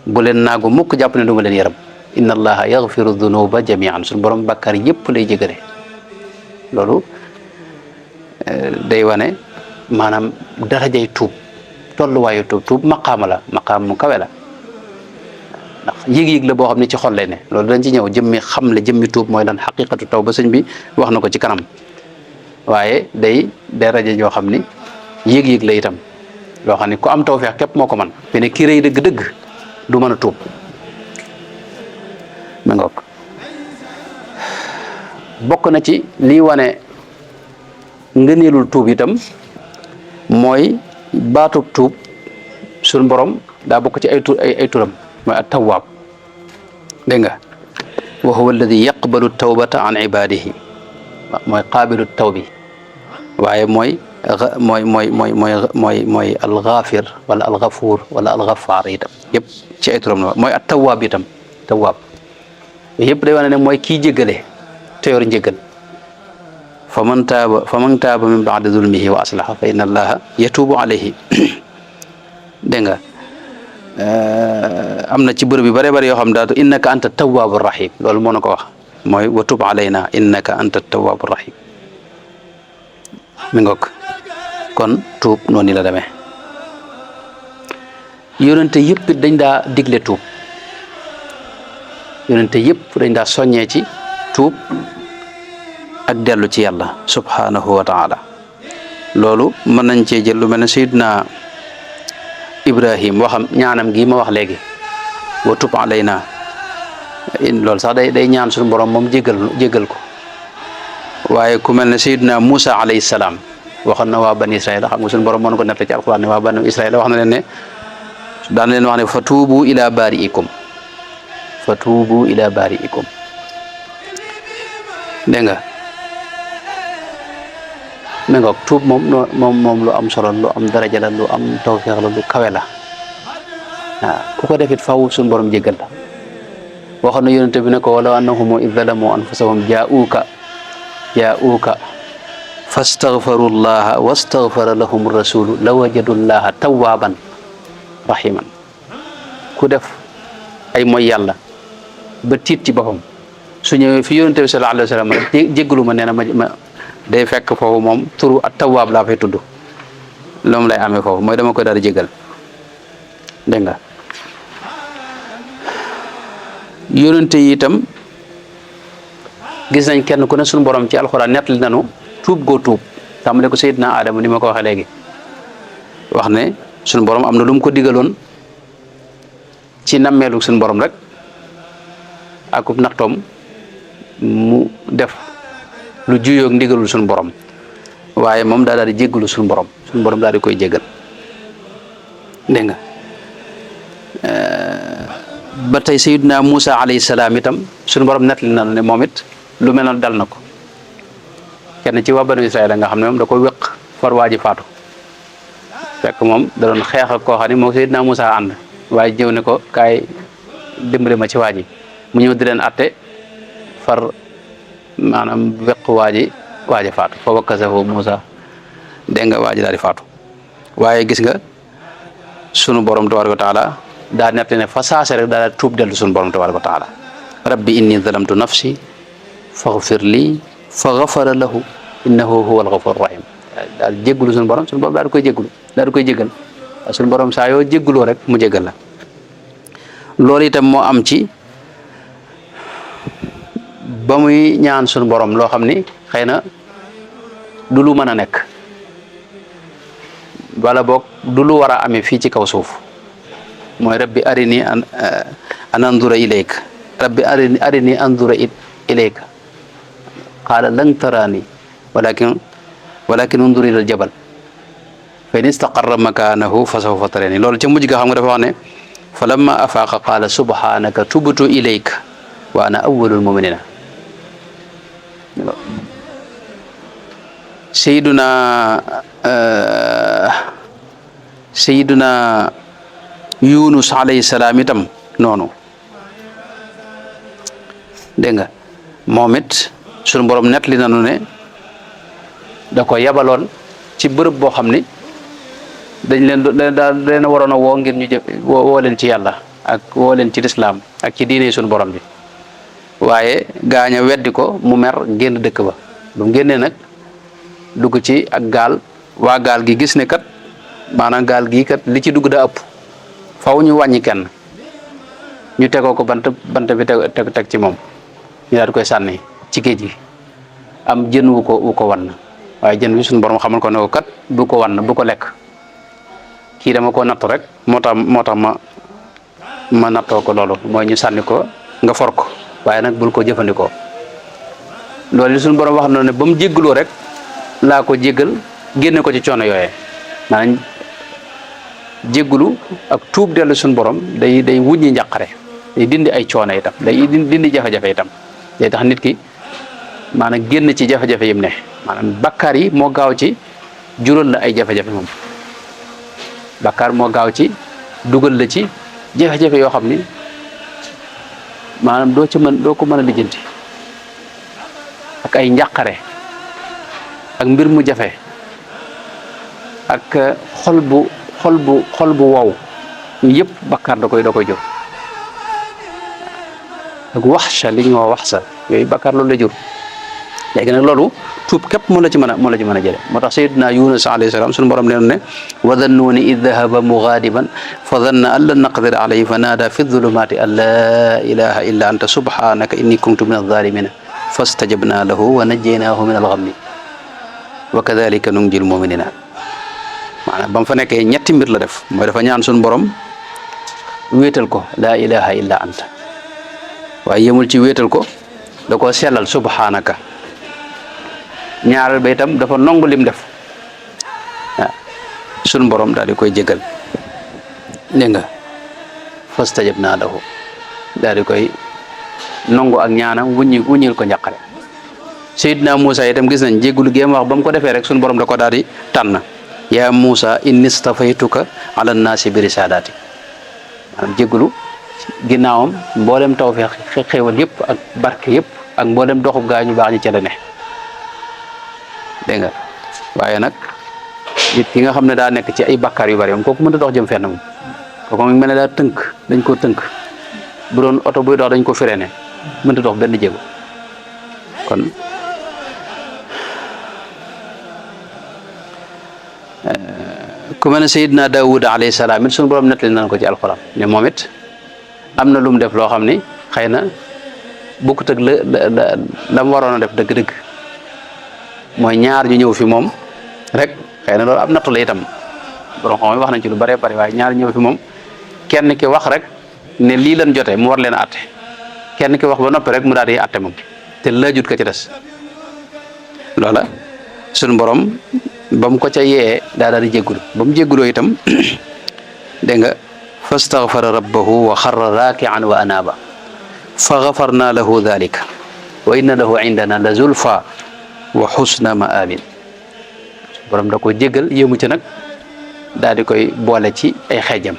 bu leen naagu mukk jàpp ne du ma leen yërëm inna allaha yaghfiru dunuba jamian suñu borom bàkkaar yépp lay jégale loolu day wane maanaam darajay tuub tolluwaayu tuub maqaama la maqaam mu kawe la ndax yëg-yëg la boo xam ne ci xol lay ne loolu dañ ci ñëw jëmmi xam le jëmmi tuub mooy lan xaqiqatu taw ba sëñ bi wax na ko ci kanam waaye day daraja joo xam ni yëg-yëg la itam loo xam ne ku am tawfeex képp moo ko man fi ne ki rëy dëgg-dëgg du mën a tuub ma ngoog bokk na ci lii wane ngëneelul tuub itam mooy baatub tuub suñ borom daa bokk ci ay turam mooy at tawwaab dégg nga wa huwa alladi yaqbalu tawbata an ibadihi mooy qaabilu tawbi waaye mooy alxaafir wala alxafuur wala alxafaar itam yëpp ci ay turam la mooy at tawwaab itam tawwaab yëpp day wane ne mooy kii jéggale te yor njéggal fa man taaba min baadi zulmihi wa aslaha fa inna allaha yatuubu alayhi dégg nga am na ci bërëb yu bare bare yoo xam daal innaka anta tawwaabu rahim loolu moo na ko wax mooy wa tub alayna innaka anta tawwaabu rahim mi ngoog kon tuub noonu la demee yonente yëpp dañ daa digle tuub yonente yëpp dañ daa soññee ci tuub ak dellu ci yàlla subhanahu wa taala loolu mën nañ cee jël lu mel ne Seydina Ibrahim waxam ñaanam gi ma wax léegi wa tub alayna loolu sax day ñaan suñu borom moom jéggal ko waaye ku mel ne Seydina Moussa alayhi salaam waxoon na waa bani Israël xam nga suñu borom mën ko nett ci alquran ne waa bani Israël wax na leen ne daan leen wax ne fa tuubu ila baari'ikum dégg nga mi ngoog tuub moom lu am solo lu am daraja la lu am tawfeex la lu kawe la waaw ku ko defit faw suñu borom jéggal la waxoon na yonente bi ne ko walaw annahum id zalamu anfusahum jaa'uuka fastaghfaru llaha wastaghfara lahum rasulu la wajadu llaha tawwaban rahiman ku def ay mooy yàlla ba tiit ci boppam su ñëwee fi yonente bi sallallahu alayhi wa sallam rek jéggalu ma nee na ma day fekk foofu moom turu at tawwaab laa fay tudd loolu lay amee foofu mooy dama koy daal di jégal dégg nga yonente yi itam gis nañ kenn ku ne suñu borom ci alxuraan nettali nanu tuub goo tuub tàmbale ko Seydina Adama ni ma ko waxee léegi wax ne suñu borom am na lu mu ko digaloon ci nammeelu suñu borom rek akub naxtoom mu def lu juyoog ndigalul suñu borom waaye moom daal di jéggalu suñu borom daal di koy jéggal dégg nga ba tey Sayyidina Moussa alayhi salaam itam suñu borom nettali na ne moom it lu mel noonu dal na ko kenn ci waa banu Israël nga xam ne moom da koy wéq far waa ji faatu fekk moom da doon xeex ak koo xam ne moom Sayyidina Moussa ànd waaye ñëw ne ko kaay dimbali ma ci waa ji mu ñëw di leen atte far maanaam weq waaji faatu fa wakkasahu Moussa dégg nga waaji daal di faatu waaye gis nga sunu borom tabaaraka wa taala daa nette ne fa saase rek daal tuub dellu sunu borom tabaaraka wa taala rabbi inni zalamtu nafsi faghfir lii fa ghafara lahu innahu huwal ghafurur rahim daal jéggulu sunu borom daal di koy jéggulu daal di koy jéggal sunu borom saa yoo jégguloo rek mu jéggal la loolu itam moo am ci ba muy ñaan suñu borom loo xam ni xëy na du lu mën a nekk wala boog du lu war a amee fii ci kaw suuf mooy rabbi arini an andura ilayka rabbi arini andura ilayka qaala lan tarani walakin undur ila aljabal fa in istaqarra makanahu fa sawfa tarani loolu ca mujj ga xam nga dafa wax ne fa lamma afaaqa qaala subhanaka tubtu ilayka wa ana awwalul muminina Seyduna Yunus alayhi salaam itam noonu dégg nga moom it sunu borom nettali nanu ne da ko yabaloon ci bërëb boo xam ni dañ leen waroon a woo ngir ñu woo leen ci yàlla ak woo leen ci lislaam ak ci diine suñu borom bi waaye gaaña weddi ko mu mer génn dëkk ba ba mu génnee nag dugg ci ak gaal waa gaal gi gis ne kat maanaam gaal gii kat li ci dugg daa ëpp faw ñu wàññi kenn ñu tegoo ko bant bi teg ci moom ñu daal di koy sànni ci géej gi am jën wu ko wan waaye jën bi suñu borom xamal ko ne ko kat bu ko wan bu ko lekk kii dama ko natt rek moo tax ma nattoo ko loolu mooy ñu sànni ko nga for ko waaye nag bul ko jëfandikoo loolu li suñu borom wax na ne ba mu jéggaloo rek laa ko jéggal génne ko ci coono yooyee maanaam jéggalu ak tuub dellu suñu borom day wuññi njàqare day dindi ay coono itam day dindi jafe-jafe itam day tax nit ki maanaam génn ci jafe-jafe yim ne maanaam bakkaar yi moo gaaw ci jural la ay jafe-jafe moom bakkaar moo gaaw ci dugal la ci jafe-jafe yoo xam ni maanaam doo ko mën a lijjanti ak ay njàqare ak mbir mu jafe ak xol bu wow yëpp bakkaar da koy jur ak waxsa li ñoo waxsa yooyu bakkaar loolu la jur léegi nag loolu tuub képp moo la ci mën a jële moo tax sayyidina Yunus alayhi salaam suñu borom leen ne wa dhannuuni id dhahaba mughadiban fa dhanna an lan naqdir alayhi fa naada fi dhulumati an la ilaha illa anta subhanaka inni kuntu min adh-dhalimina fastajabna lahu wa najjaynaahu min al-ghammi wa kadhalika nunjil mu'minina maanaam ba mu fa nekkee ñetti mbir la def mooy dafa ñaan suñu borom wéetal ko la ilaha illa anta waaye yemul ci wéetal ko da koo sellal subhanaka ñaareel ba itam dafa nongu lim def waaw sunu borom daal di koy jégal dégg nga fastajabna lahu daal di koy nongu ak ñaanam wuññil ko njàqare Seydina Moussa itam gis nañ jéggulu géem wax ba mu ko defee rek sunu borom da ko daal di tànn yaa Moussa inni stafaytuka ala nnaasi bi risaalaati maanaam jéggulu ginnaawam mboolem tawfeex xéewal yëpp ak barke yëpp ak mboolem doxub gaa ñu baax ñi ca la ne dégg nga waaye nag nit ki nga xam ne daa nekk ci ay bakkaar yu bari moom kooku mënta dox jëm fenn moom kooku moom mel ne daa tënk dañ koo tënk bu doon oto buy dox dañ ko freiné mënta dox benn jéego kon ku mel ne Seydina Daawud alayhi salaam it suñu borom nettali nañ ko ci alxuraan ne moom it am na lu mu def loo xam ni xëy na bokkut ak la mu waroon a def dëgg-dëgg mooy ñaar ñu ñëw fi moom rek xëy na loolu am nattu la itam borom xam wax nañ ci lu bëree bëri waaye ñaar ñëw fi moom kenn ki wax rek ne lii lan jotee mu war leen a atte kenn ki wax ba noppi rek mu daal di atte moom te laajut ka ci des loola suñu borom ba mu ko ca yee daa daal di jéggulu ba mu jégguloo itam dégg nga fastaghfara rabbahu wa xarra raaki'an wa anaaba fa gafarna lahu dhalika wa inna lahu indana la zulfa wa xusna maabin borom da ko jéggal yéemu ci nag daal di koy boole ci ay xeejam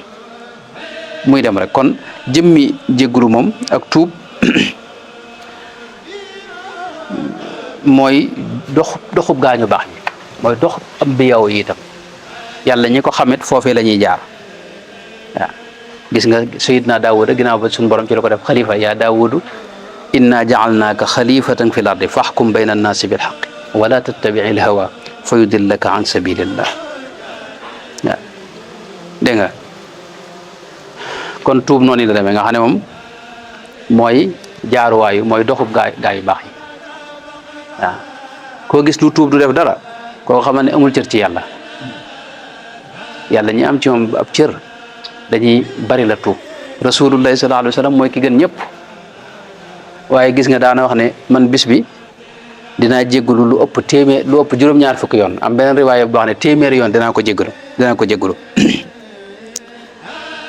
muy dem rek kon jëmmi jéggulu moom ak tuub mooy doxub gaañu baax ñi mooy doxub ambiyaw yi itam yàlla ñi ko xamit foofee la ñuy jaar waaw gis nga sayidna daawuda ginnaaw ba suñu borom ci la ko def xalifa yaa daawudu inna ja'alnaaka xalifatan fi l ardi faxkum bayna annaasi bil xaqi wala tattabi'i l hawa fa yudillaka an sabilillah waaw dégg nga kon tuub noonu la demee nga xam ne moom mooy jaaruwaayu mooy doxub gaa yu baax yi waaw koo gis lu tuub du def dara koo xam ne amul cër ci yàlla yàlla ñi am ci moom ab cër dañuy bari la tuub rasulullahi sallallahu alayhi wa sallam mooy ki gën ñëpp waaye gis nga daana wax ne man bis bi dinaa jéggalu lu ëpp juróom-ñaar fukki yoon am beneen riwaaya bu wax ne téeméeri yoon dinaa ko jéggalu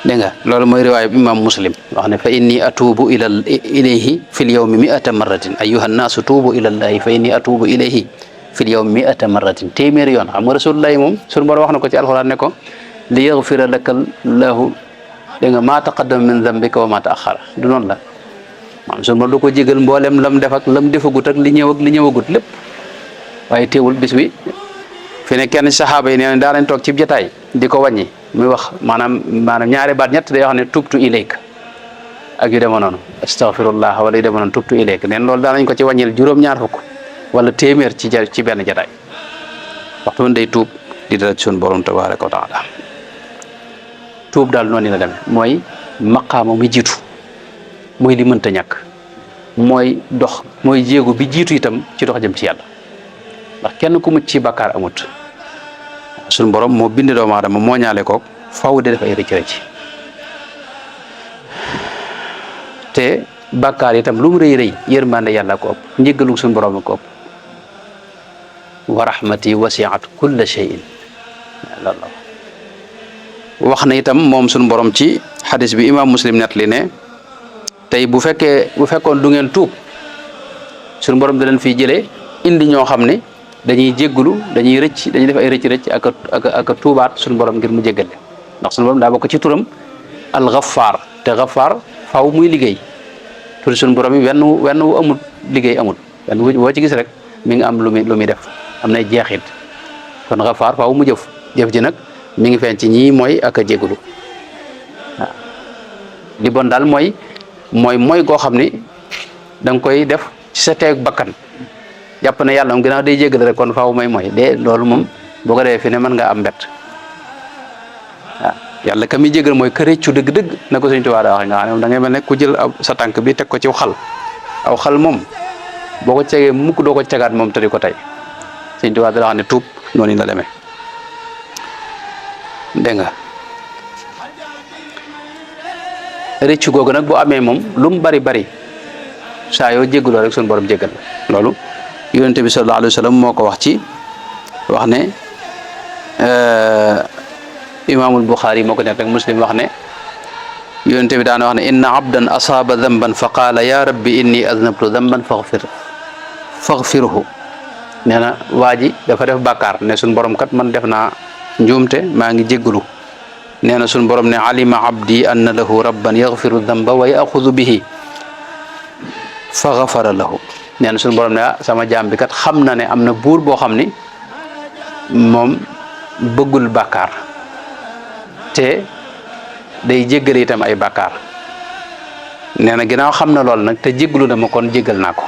dégg nga loolu mooy riwaaya bi imam muslim wax ne fa inni atuubu ilayhi fil yawmi mi'ata marratin ayyuha nnaasu tuubu ilallahi fa inni atuubu ilayhi fil yawmi mi'ata marratin téeméeri yoon xam nga rasulullahi moom sunu borom wax na ko ci alxuraan ne ko li yaghfira laka llaahu dégg nga maa taqaddama min dambika wa maa ta'akhkhara du noonu la maanaam sunu borom du ko jégal mboolem lam def ak lam defagut ak li ñëwagut lépp waaye teewul bis bi fi ne kenn saxaaba yi nee nañ toog ci jotaay di ko wàññi muy wax maanaam ñaari baat ñett day wax ne tubtu ilayka ak yu demoon noonu astaghfirullah wala yu demoon noonu tubtu ilayk neen loolu daanañ ko ci wàññil juróom-ñaar fukk wala téeméer ci benn jataay waxtu woon day tuub di dara ci suñu borom tabaraka wa taala tuub daal noonu la demee mooy maqaama mi jiitu mooy li mënta ñàkk mooy dox mooy jéego bi jiitu itam ci dox jëm ci yàlla ndax kenn ku mucc ci bàkkaar amut suñu borom moo bind doomu aadama moo ñaale koog faw de def ay rëcc-rëcc te bàkkaar itam lu mu rëy rëy yërmande yàlla ko ëpp njëggalu suñu borom ko ëpp wa rahmati wasi'at kulla shay'in loolu wax na itam moom suñu borom ci xadis bi imam muslim net li ne tey bu fekkoon du ngeen tuub suñu borom da leen fiy jëlee indi ñoo xam ne dañuy jéggulu dañuy def ay rëcc ak a tuubaat suñu borom ngir mu jéggal leen ndax suñu borom daa bokk ci turam al ghaffar te ghaffar faw muy liggéey tur suñu borom yi wenn wu amul liggéey amul wenn woo ci gis rek mi ngi am lu muy def am nay jeexit kon ghaffar faw mu jëf ji nag mi ngi feeñ ci ñii mooy ak a jéggulu waaw li bon daal mooy goo xam ni da nga koy def ci sa teeg bakkan jàpp ne yàlla moom ginnaaw day jéggal rek kon faaw mooy de loolu moom boo ko defee fi ne mën nga am mbett waaw yàlla ka muy jéggal mooy ka réccu dëgg-dëgg na ko Sëñ Tuubaa daa waxe nga xam ne da ngay mel ne ku jël sa tànk bi teg ko ci aw xal moom boo ko tegee mukk doo ko tegaat moom te di ko tey Sëñ Tuubaa daa wax ne tuub noonu la demee dégg nga réccu googu nag bu amee moom lu mu bari saa yoo jéggaloo rek suñu borom jéggal la loolu yonente bi sallallahu alayhi wa sallam moo ko wax ci wax ne imaamul Buxaari moo ko nekk rek muslim wax ne yonente bi daana wax ne inna abdan asaaba damban fa qaala ya rabbi inni aznabtu damban faghfirhu nee na waa ji dafa def bàkkaar ne suñu borom kat man def naa njuumte maa ngi jéggalu nee na suñu borom ne alima abdi anna lahu rabban yaghfiru damba wa yaxudu bihi fa ghafara lahu nee na suñu borom ne sama jaam bi kat xam na ne am na buur boo xam ni moom bëggul bàkkaar te day jéggale itam ay bàkkaar nee na ginnaaw xam na lool nag te jéggalu na ma kon jéggal naa ko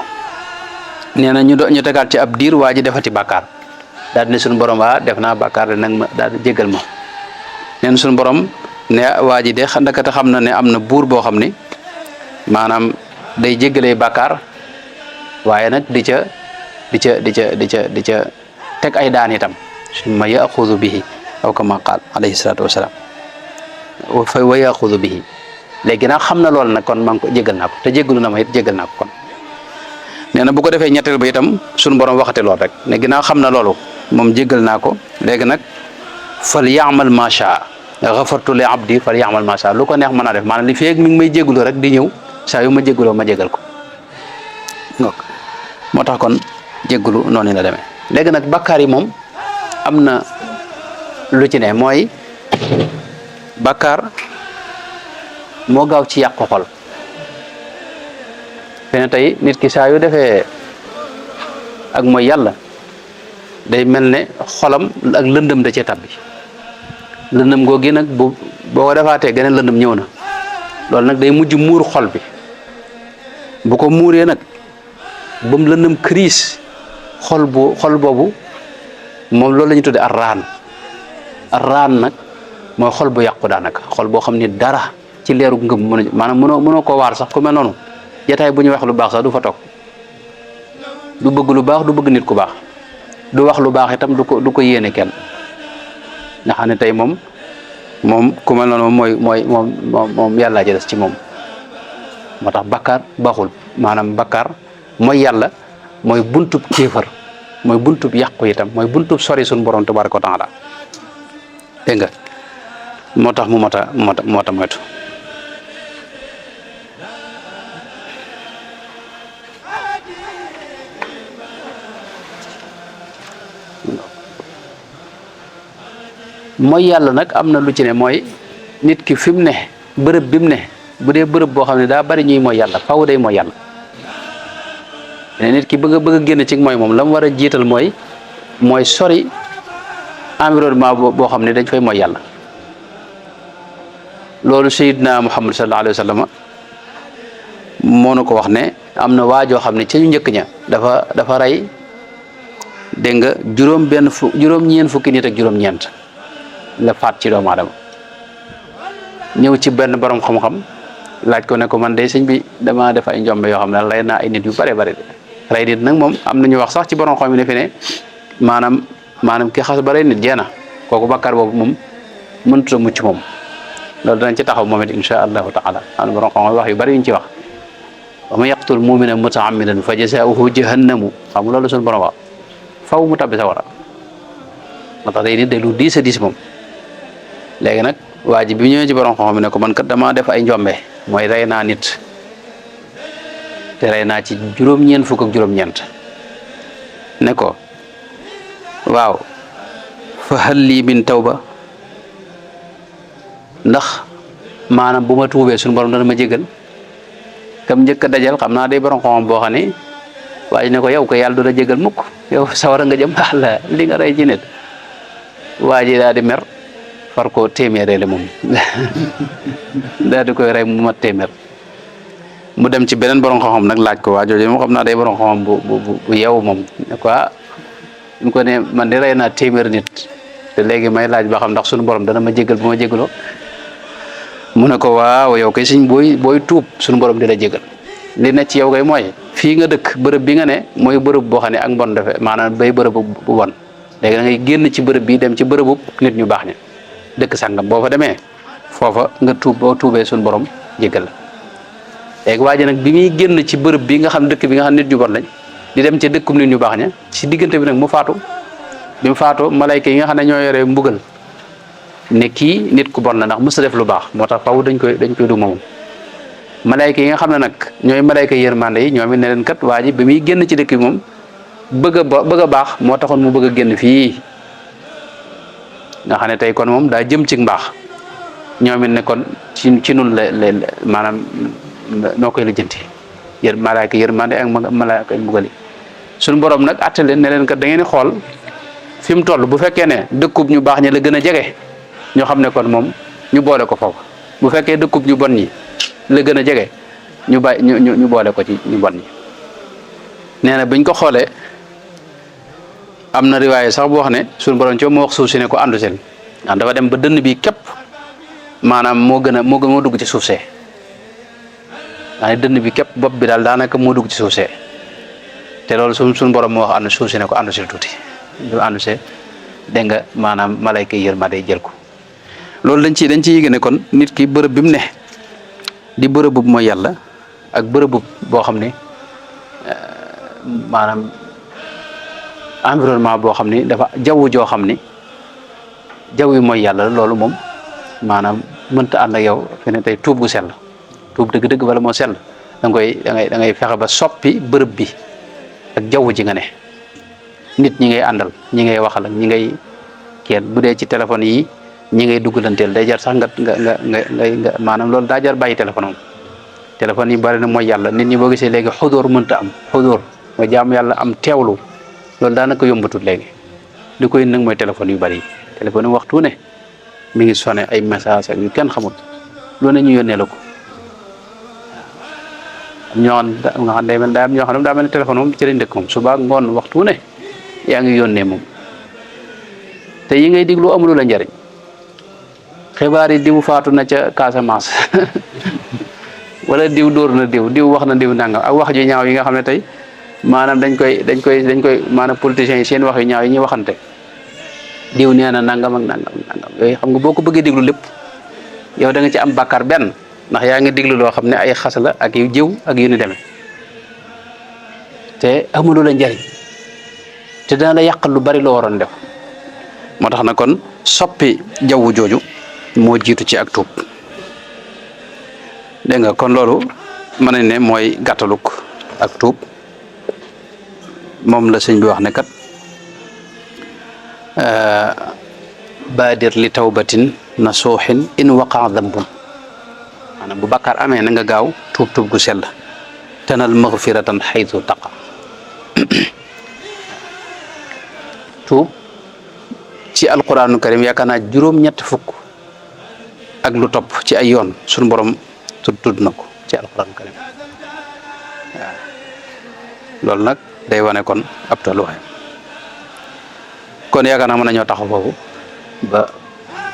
nee na ñu tegaat ci ab diir waa ji defati bàkkaar daal di ne suñu borom def naa bàkkaar de nag ma daal di jéggal ma nee na suñu borom ne waa ji de ndakate xam na ne am na buur boo xam ni maanaam day jéggalee bàkkaar waaye nag di ca teg ay daan itam summa yaxudu bihi aw kama qaal alayhi salaatu wasalaam wa yaxudu bihi léegi nag xam na lool nag kon maa ngi ko jéggal naa ko te jéggalu na ma it jéggal naa ko kon nee na bu ko defee ñetteel ba itam suñu borom waxate lool rek ne ginnaaw xam na loolu moom jéggal naa ko léegi nag fal yaamal ma shaa ghafartu li abdi fal yaamal ma shaa lu ko neex mën naa def maanaam li feeg mi ngi may jéggalu rek di ñëw saa yu ma jéggaloo ma jéggal ko moo tax kon jéggalu noonu la demee léegi nag bakkaar yi moom am na lu ci ne mooy bakkaar moo gaaw ci yàqu xol fene tey nit ki saa yu defee ak mooy yàlla day mel ne xolam ak lëndëm da cee tabbi lëndëm googi nag boo ko defaatee geneen lëndëm ñëw na loolu nag day mujj muur xol bi bu ko muuree nag ba mu lëndëm crise xol boobu moom loolu la ñu tuddee ar raan nag mooy xol bu yàqu daanaka xol boo xam ni dara ci leeru ngëm maanaam mënoo koo waar sax ku mel noonu jataay bu ñu wax lu baax sax du fa toog du bëgg lu baax du bëgg nit ku baax du wax lu baax itam du ko yéene kenn nga xam ne tey moom ku mel noonu moom yàllaa ci des ci moom moo tax bakkaar baaxul maanaam bakkaar mooy yàlla mooy buntub kéefar mooy buntub yàqu itam mooy buntub sori suñu borom tabaraka wa taala dégg nga moo tax mu mota moytu mooy yàlla nag am na lu ci ne mooy nit ki fi mu ne bërëb bi mu ne bu dee bërëb boo xam ne daa bari ñuy mooy yàlla faaw day mooy yàlla nit ki bëgg a génn ci mooy moom la mu war a jiital mooy sori environnement boo xam ne dañ fay mooy yàlla loolu Seydina Muhammad sallallahu alayhi wa sallam moo nu ko wax ne am na waajoo xam ne ca ñu njëkk ña dafa rey dégg nga juróom-ñeent fukki nit ak juróom-ñeent la faat ci doomu aadama ñëw ci benn borom xam-xam laaj ko ne ko man de sëñ bi dama def ay njombe yoo xam ne rey naa ay nit yu bare bare de rey nit nag moom am na ñu wax sax ci borom xam ne fi ne maanaam ki xas ba rey nit jeena kooku bakkaar boobu moom mënut a mucc moom loolu danañ ci taxaw moom it insha allahu taala am na borom xam wax yu bari yuñ ci wax wa man yaqtul mumina mutaamidan fa jazaauhu jahannamu xam nga loolu suñu borom wax faw mu tabbi sawara moo tax day nit day lu diis a diis moom léegi nag waa ji bi ñëwee ci borom xam-xam ne ko man kat dama def ay njombe mooy rey naa nit te rey naa ci juróom-ñeent fukk ak juróom-ñeent ne ko waaw fa hal lii min tawba ndax maanaam bu ma tuubee suñu borom dana ma jégal kam njëkk a dajal xam naa day borom xam-xam boo xam ne waaye ne ko yow ko yàlla du la jégal mukk yow sawara nga jëm la li nga rey ci nit waa ji daal di mer far ko téeméeree la moom daal di koy rey mu mat téeméer mu dem ci beneen borom xam-xam nag laaj ko waa jooju moom xam naa day borom xam-xam bu yeewu moom ne ko ñu ko ne man de rey naa téeméer nit te léegi may laaj ba xam ndax suñu borom dana ma jégal bu ma jégaloo mu ne ko waaw yow kay suñ booy tuub suñu borom di la jégal li ne ci yow kay mooy fii nga dëkk bërëb bi nga ne mooy bërëb boo xam ne ak mbon defe maanaam bay bërëb bu bon léegi da ngay génn ci bërëb bi dem ci bërëbu nit ñu baax ña dëkk sàngam boo fa demee foofa nga tuub boo tuubee suñu borom jégal la léegi waa ji nag bi muy génn ci bërëb bi nga xam dëkk bi nga xam nit ñu bon lañ di dem ci dëkkum nit ñu baax ña ci diggante bi nag mu faatu bi mu faatoo malayka yi nga xam ne ñoo yore mbugal ne kii nit ku bon la ndax mës a def lu baax moo tax faw dañ koy duma moom malayka yi nga xam ne nag ñooy malayka yërmande yi ñoom it ne leen kat waa ji bi muy génn ci dëkk bi moom bëgg a baax moo taxoon mu bëgg a génn fii nga xam ne tey kon moom daa jëm ci mbaax ñoom it ne kon ci nun la maanaam noo koy lijjanti malayka yërmande ak malayka mbugal yi suñu borom nag atte leen ne leen kat da ngeen di xool fi mu toll bu fekkee ne dëkkub ñu baax ñi la gën a jege ñoo xam ne kon moom ñu boole ko foofu bu fekkee dëkkub ñu bon ñi la gën a jege ñu boole ko ci ñu bon ñi nee na biñ ko xoolee am na riwaaye sax bu wax ne suñu borom ci moo wax suuf si ne ko àndu seen ndax dafa dem ba dënn bi képp maanaam moo dugg ci suuf see daa ne dënn bi képp bopp bi daal daanaka moo dugg ci suuf see te loolu suñu borom moo wax ànd suuf si ne ko àndu si tuuti du àndu see dégg nga maanaam malayka yërmande jël ko loolu dañ ci yéege ne kon nit ki bërëb bi mu ne di bërëbub mooy yàlla ak bërëbub boo xam ne maanaam environnement boo xam ni dafa jaww joo xam ni jaww yi mooy yàlla loolu moom maanaam mënta ànd ak yow fi ne tey tuub gu sell tuub dëgg-dëgg wala moo sell da ngay fexe ba soppi bërëb bi ak jaww ji nga ne nit ñi ngay àndal ñi ngay waxal ak ñi ngay kenn bu dee ci téléphone yi ñi ngay duggalanteel day jar sax nga maanaam loolu daa jar bàyyi téléphone yi bari na mooy yàlla nit ñi boo gisee léegi xudóor mënta am xudóor mooy jaam yàlla am teewlu loolu daanaka yombatul léegi li koy nag mooy téléphone yu bari yi téléphone yi waxtu ne mi ngi sonné ay message ak yu kenn xamul loolu ne ñu yónnee la ko ñoo xam day mel daa am ñoo xam ne daa mel ne téléphone moom ci lañ dëkk moom suba ngoon waxtu ne yaa ngi yónnee moom te yi ngay diglu amulu la njariñ xibaar yi diw faatu na ca Casamance wala diw dóor na diw wax na diw nangam ak wax ju ñaaw yi nga xam ne tey maanaam dañ koy maanaam politiciens yi seen wax yu ñaaw yi ñuy waxante diw nee na nangam ak nangam yooyu xam nga boo ko bëggee diglu lépp yow da nga ci am bàkkaar benn ndax yaa ngi diglu loo xam ne ay xas la ak yu jëw ak yu ni demee te amulu la njariñ te dana la yàqal lu bari loo waroon def moo tax na kon soppi jaww jooju moo jiitu ci ak tuub dégg nga kon loolu mën nañ ne mooy gàttaluk ak tuub moom la sëñ bi wax ne kat baadir li tawbatin nasuuxin in waqaa dambun maanaam bu bàkkaar amee na nga gaaw tuub gu sell tanal magfiratan xaytu taqa tuub ci alquraanu karim yaakaar naa juróom-ñetti fukk ak lu topp ci ay yoon suñu borom tudd na ko ci alquraanu karim loolu nag day wane kon ab tolluwaay kon yaakaar naa mën nañoo taxaw foofu ba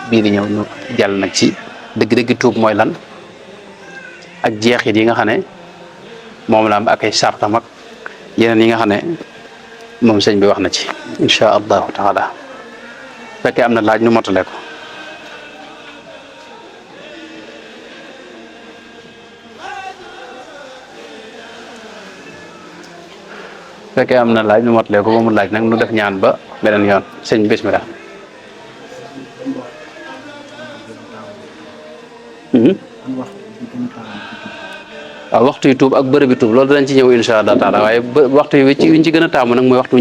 bii di ñëw ñu jàll nag ci dëgg-dëgg tuub mooy lan ak jeexit yi nga xam ne moom la am ak ay sartam ak yeneen yi nga xam ne moom sëñ bi wax na ci incha allahu taala fekkee am na laaj nu motale ko fekkee am na laaj nu motale ko ba mu laaj nag nu def ñaan ba beneen yoon sëñ bismillah waaw waxtu yu tuub ak bërëb bi tuub loolu danañ ci ñëw incha allah taala waaye waxtu yi ci gën a taamu nag mooy waxtu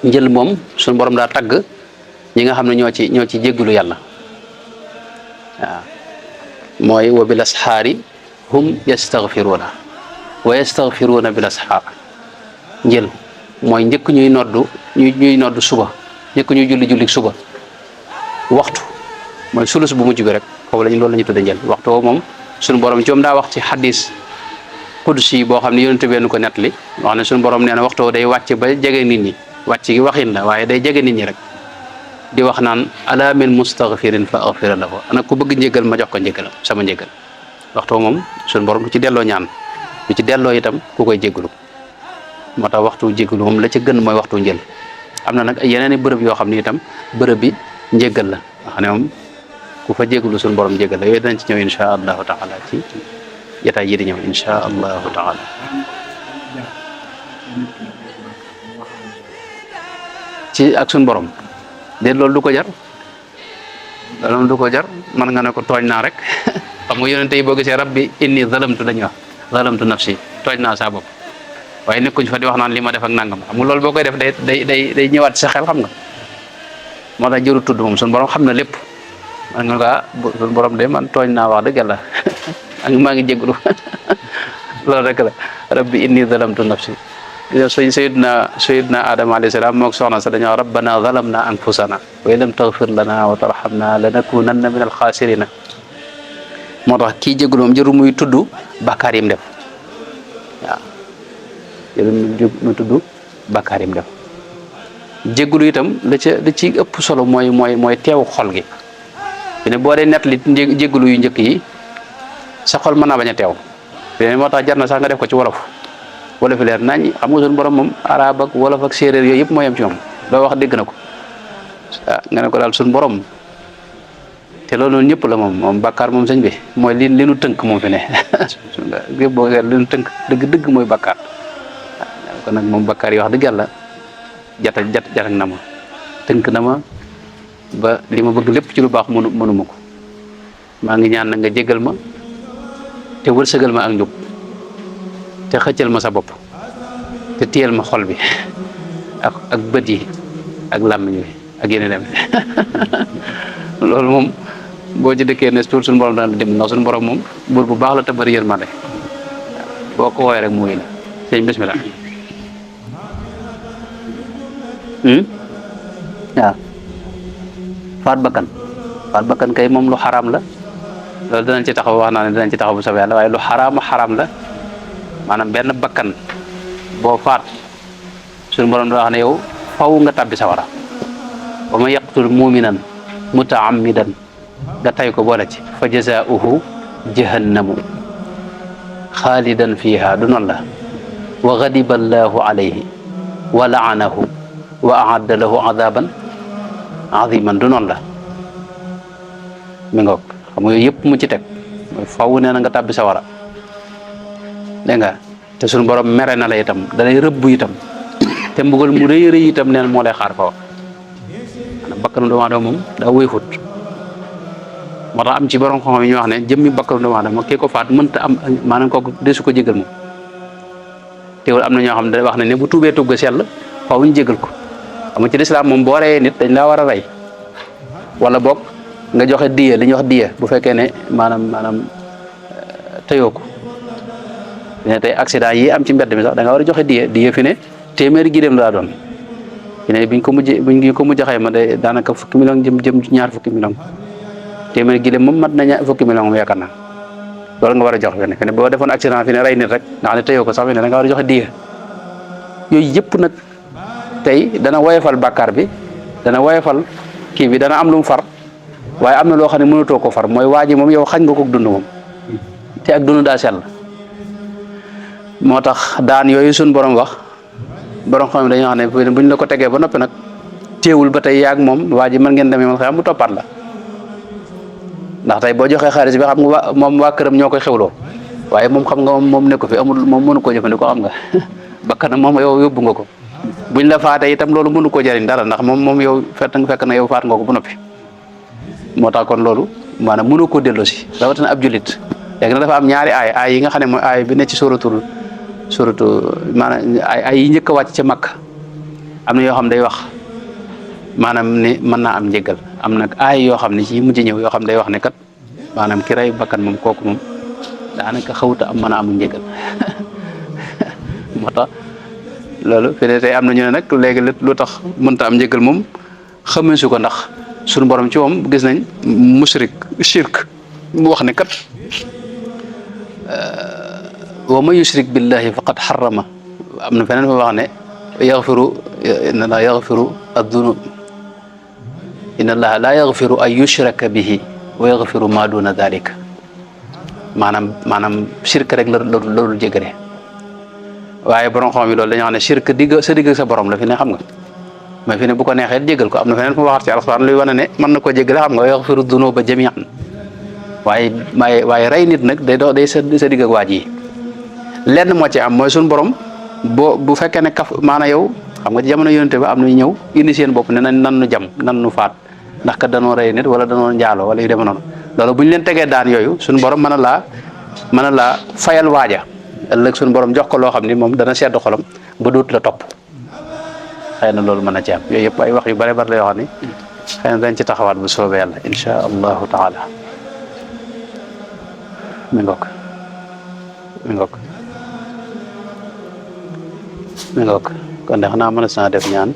njël moom suñu borom daa tagg ñi nga xam ne ñoo ci jéggulu yàlla waaw mooy wa bil asxaari hum yastaghfiruuna wa yastaghfiruuna bil asxaar njël mooy njëkk ñuy noddu suba njëkk ñuy julli suba waxtu mooy sulus bu mujj bi rek foofu loolu la ñu tudde njël waxtu woo moom suñu borom ci moom daa wax ci xadis qudsi boo xam ne yonente benn ko nettali wax ne suñu borom nee na waxtu day wàcc ba jege nit ñi wàcc gi waxin la waaye day jege nit ñi rek di wax naan ala min mustaghfirin fa aghfira lahu ana ku bëgg njëgal ma jox ko njëgalam sama njëgal waxtu moom suñu borom du ci delloo ñaan du ci delloo itam ku koy jégalu moo tax waxtu jégalu moom la ca gën mooy waxtu njël am na nag yeneen i bërëb yoo xam ne itam bërëb bi njëgal la nga xam ne moom ku fa jégalu suñu borom jégal la yooyu danañ ci ñëw incha allahu taala ci jotaay yi di ñëw incha allahu taala ci ak suñu borom de loolu du ko jar loolu du ko jar man nga ne ko tooñ naa rek xam nga yonente yi boo gisee rabbi inni zalamtu dañuy wax zalamtu nafsi tooñ naa saa bopp waaye nekkuñ fa di wax naan li ma def ak nangam xam nga loolu boo koy def day ñëwaat sa xel xam nga moo tax jëru tudd moom suñu borom xam na lépp man nga ko suñu borom de man tooñ naa wax dëgg yàlla ak maa ngi jégalu loolu rek la rabbi inni zalamtu nafsi sayyidna Adama alayhi salaam moog soxna sa dañoo rabbana zalamna anfusana wa in lam taghfir lana wa tarhamna lanakunanna min alxaasirina moo tax kii jégalu moom jëru muy tudd bàkkaar yim def waaw jëru muy tudd bàkkaar yim def jégalu itam la ci ëpp solo mooy teew xol gi ne boo dee nett li jégalu yu njëkk yi sa xol mën naa bañ a teew moo tax jar na sax nga def ko ci wolof wolof leer nañ xam nga suñu borom moom arab ak wolof ak séeréer yooyu yëpp moo yem ci moom loo wax dégg na ko nga ne ko daal suñu borom te loolu noonu ñëpp la moom bàkkaar moom sëñ bi mooy li nu tënk moom fi ne yëpp boo li nu tënk dëgg mooy bàkkaar kon nag moom bàkkaar yi wax dëgg yàlla jat na ma tënk na ma ba li ma bëgg lépp ci lu baax mënuma ko maa ngi ñaan na nga jégal ma te wërsëgal ma ak njub te xëccal ma sa bopp te téyel ma xol bi ak bët yi ak làmmiñ bi ak yeneen dem loolu moom boo ci dëkkee ne tuur suñu borom dana la dem ndax suñu borom moom buur bu baax la te bari yërmande boo ko woowee rek mu wéy la sëñ bismillah waaw faat bakkan kay moom lu xaraam la loolu danañ ci taxaw wax naa ne danañ ci taxaw bu soobee yàlla waaye lu xaraam la maanaam benn bakkan boo faat suñu borom da wax ne yow faw nga tàbbi sawara wa man yaqtul muminan mutaammidan nga tay ko boole ci fa jazaauhu jahannamu xaalidan fiha du noonu la wa gadiba allahu alayhi wa laanahu wa aadda lahu adaban aziman du noonu la mi ngoog xam nga yooyu yëpp mu ci teg mooy faw nee na nga tàbbi sawara dégg nga te suñu borom mere na la itam dalay rëbb itam te mbugal mu rëy rëy itam nee na moo lay xaar fa maanaam bakkanu doomu aadama moom daa wéyfut moo tax am ci borom xam-xam yi ñu wax ne jëmmi bakkanu doomu aadama kii ko faat mënta am maanaam kooku desu ko jégal moom teewul am na ñoo xam ne wax nañ ne bu tuubee tuub ga sell faaw ñu jégal ko xam nga ci lislaam moom boo reyee nit dañ laa war a rey wala boog nga joxe diya li ñuy wax diya bu fekkee ne maanaam tëyoo ko ne tey accident yi am ci mbedd mi sax da nga war a joxe diya fi ne téeméeri gileem laa doon fi ne buñ ko mujj xayma de daanaka fukki million jëm ñaar fukki million téeméeri gileem moom mat na ñaar fukki million moom yaakaar naa loolu nga war a jox fi ne boo defoon accident fi ne rey nit rek nga xam ne teyoo ko sax fi ne da nga war a joxe diya yooyu yëpp nag tey dana woyofal bàkkaar bi dana woyofal kii bi dana am lu mu far waaye am na loo xam ne mënatoo ko far mooy waa ji moom yow xañ nga ko dund moom te ak dund daa sell moo tax daan yooyu suñ borom wax borom xam ne dañoo xam ne buñ la ko tegee ba noppi nag téewul ba tey yaag moom waa ji mën ngeen demee man xam mu toppaat la ndax tey boo joxee xaalis bi xam nga moom waa këram ñoo koy xewloo waaye moom xam nga moom ne ko fi amul moom mënu koo jëfandikoo xam nga bakkanam moom yow yóbbu nga ko buñ la faatee itam loolu mënu koo jariñ dara ndax moom yow fekk na yow faat nga ko ba noppi moo tax kon loolu maanaam mënu koo delloo si rawatina ab jullit léegi nag dafa am ñaari aay yi nga xam ne mooy aay bi ne ci suratu maanaam ay yi njëkk a wàcc ca Makka am na yoo xam day wax maanaam ne mën naa am njëggal am nag aay yoo xam ne ci mujj ñëw yoo xam day wax ne kat maanaam ki rey bakkan moom kooku moom daanaka xawuta am mën a amul njëggal moo tax loolu fi ne tey am na ñu ne nag léegi lu tax mënta am njëggal moom xamee su ko ndax suñu borom ci moom gis nañ shirk mu wax ne kat wa man yushrik billahi faqad harrama am na feneen fa wax ne inna allaha yaghfiru ad-dunub inna allaha la yaghfiru an yushraka bihi wa yaghfiru ma duna dhalika maanaam shirk rek la dul jégale waaye borom xam yi loolu dañoo xam ne shirk sa digg sa borom la fi ne xam nga mais fi ne bu ko neexee jégal ko am na feneen fu waxaat ci alxuraan luy wane ne mën na ko jégale xam nga wa yaghfiru dunuba jami'an waaye rey nit nag day sa digg ak waa ji lenn moo ci am mooy suñu borom bu fekkee ne maanaam yow xam nga ci jamono yonente ba am na ñëw indi seen bopp ne nan nu jam nan nu faat ndax kat danoo rey nit wala danoo njaaloo wala yu demee noonu loolu bu ñu leen tegee daan yooyu suñu borom mën a laa fayal waaja ëllëg suñu borom jox ko loo xam ni moom dana sedd xolam ba dootu la topp xëy na loolu mën a ci am yooyu yëpp ay wax yu bare bare la yoo xam ni xëy na dañ ci taxawaat bu soobee yàlla insha allahu taala mi ngoog kon de xanaa mën a saa def ñaan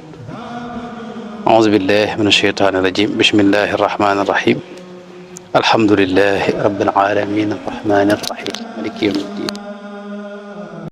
auzu billahi min asheytaani rajim bismillahi arrahmani irrahim alhamdulillahi rabbil alamin arrahmani irrahim maliki yawmi ddin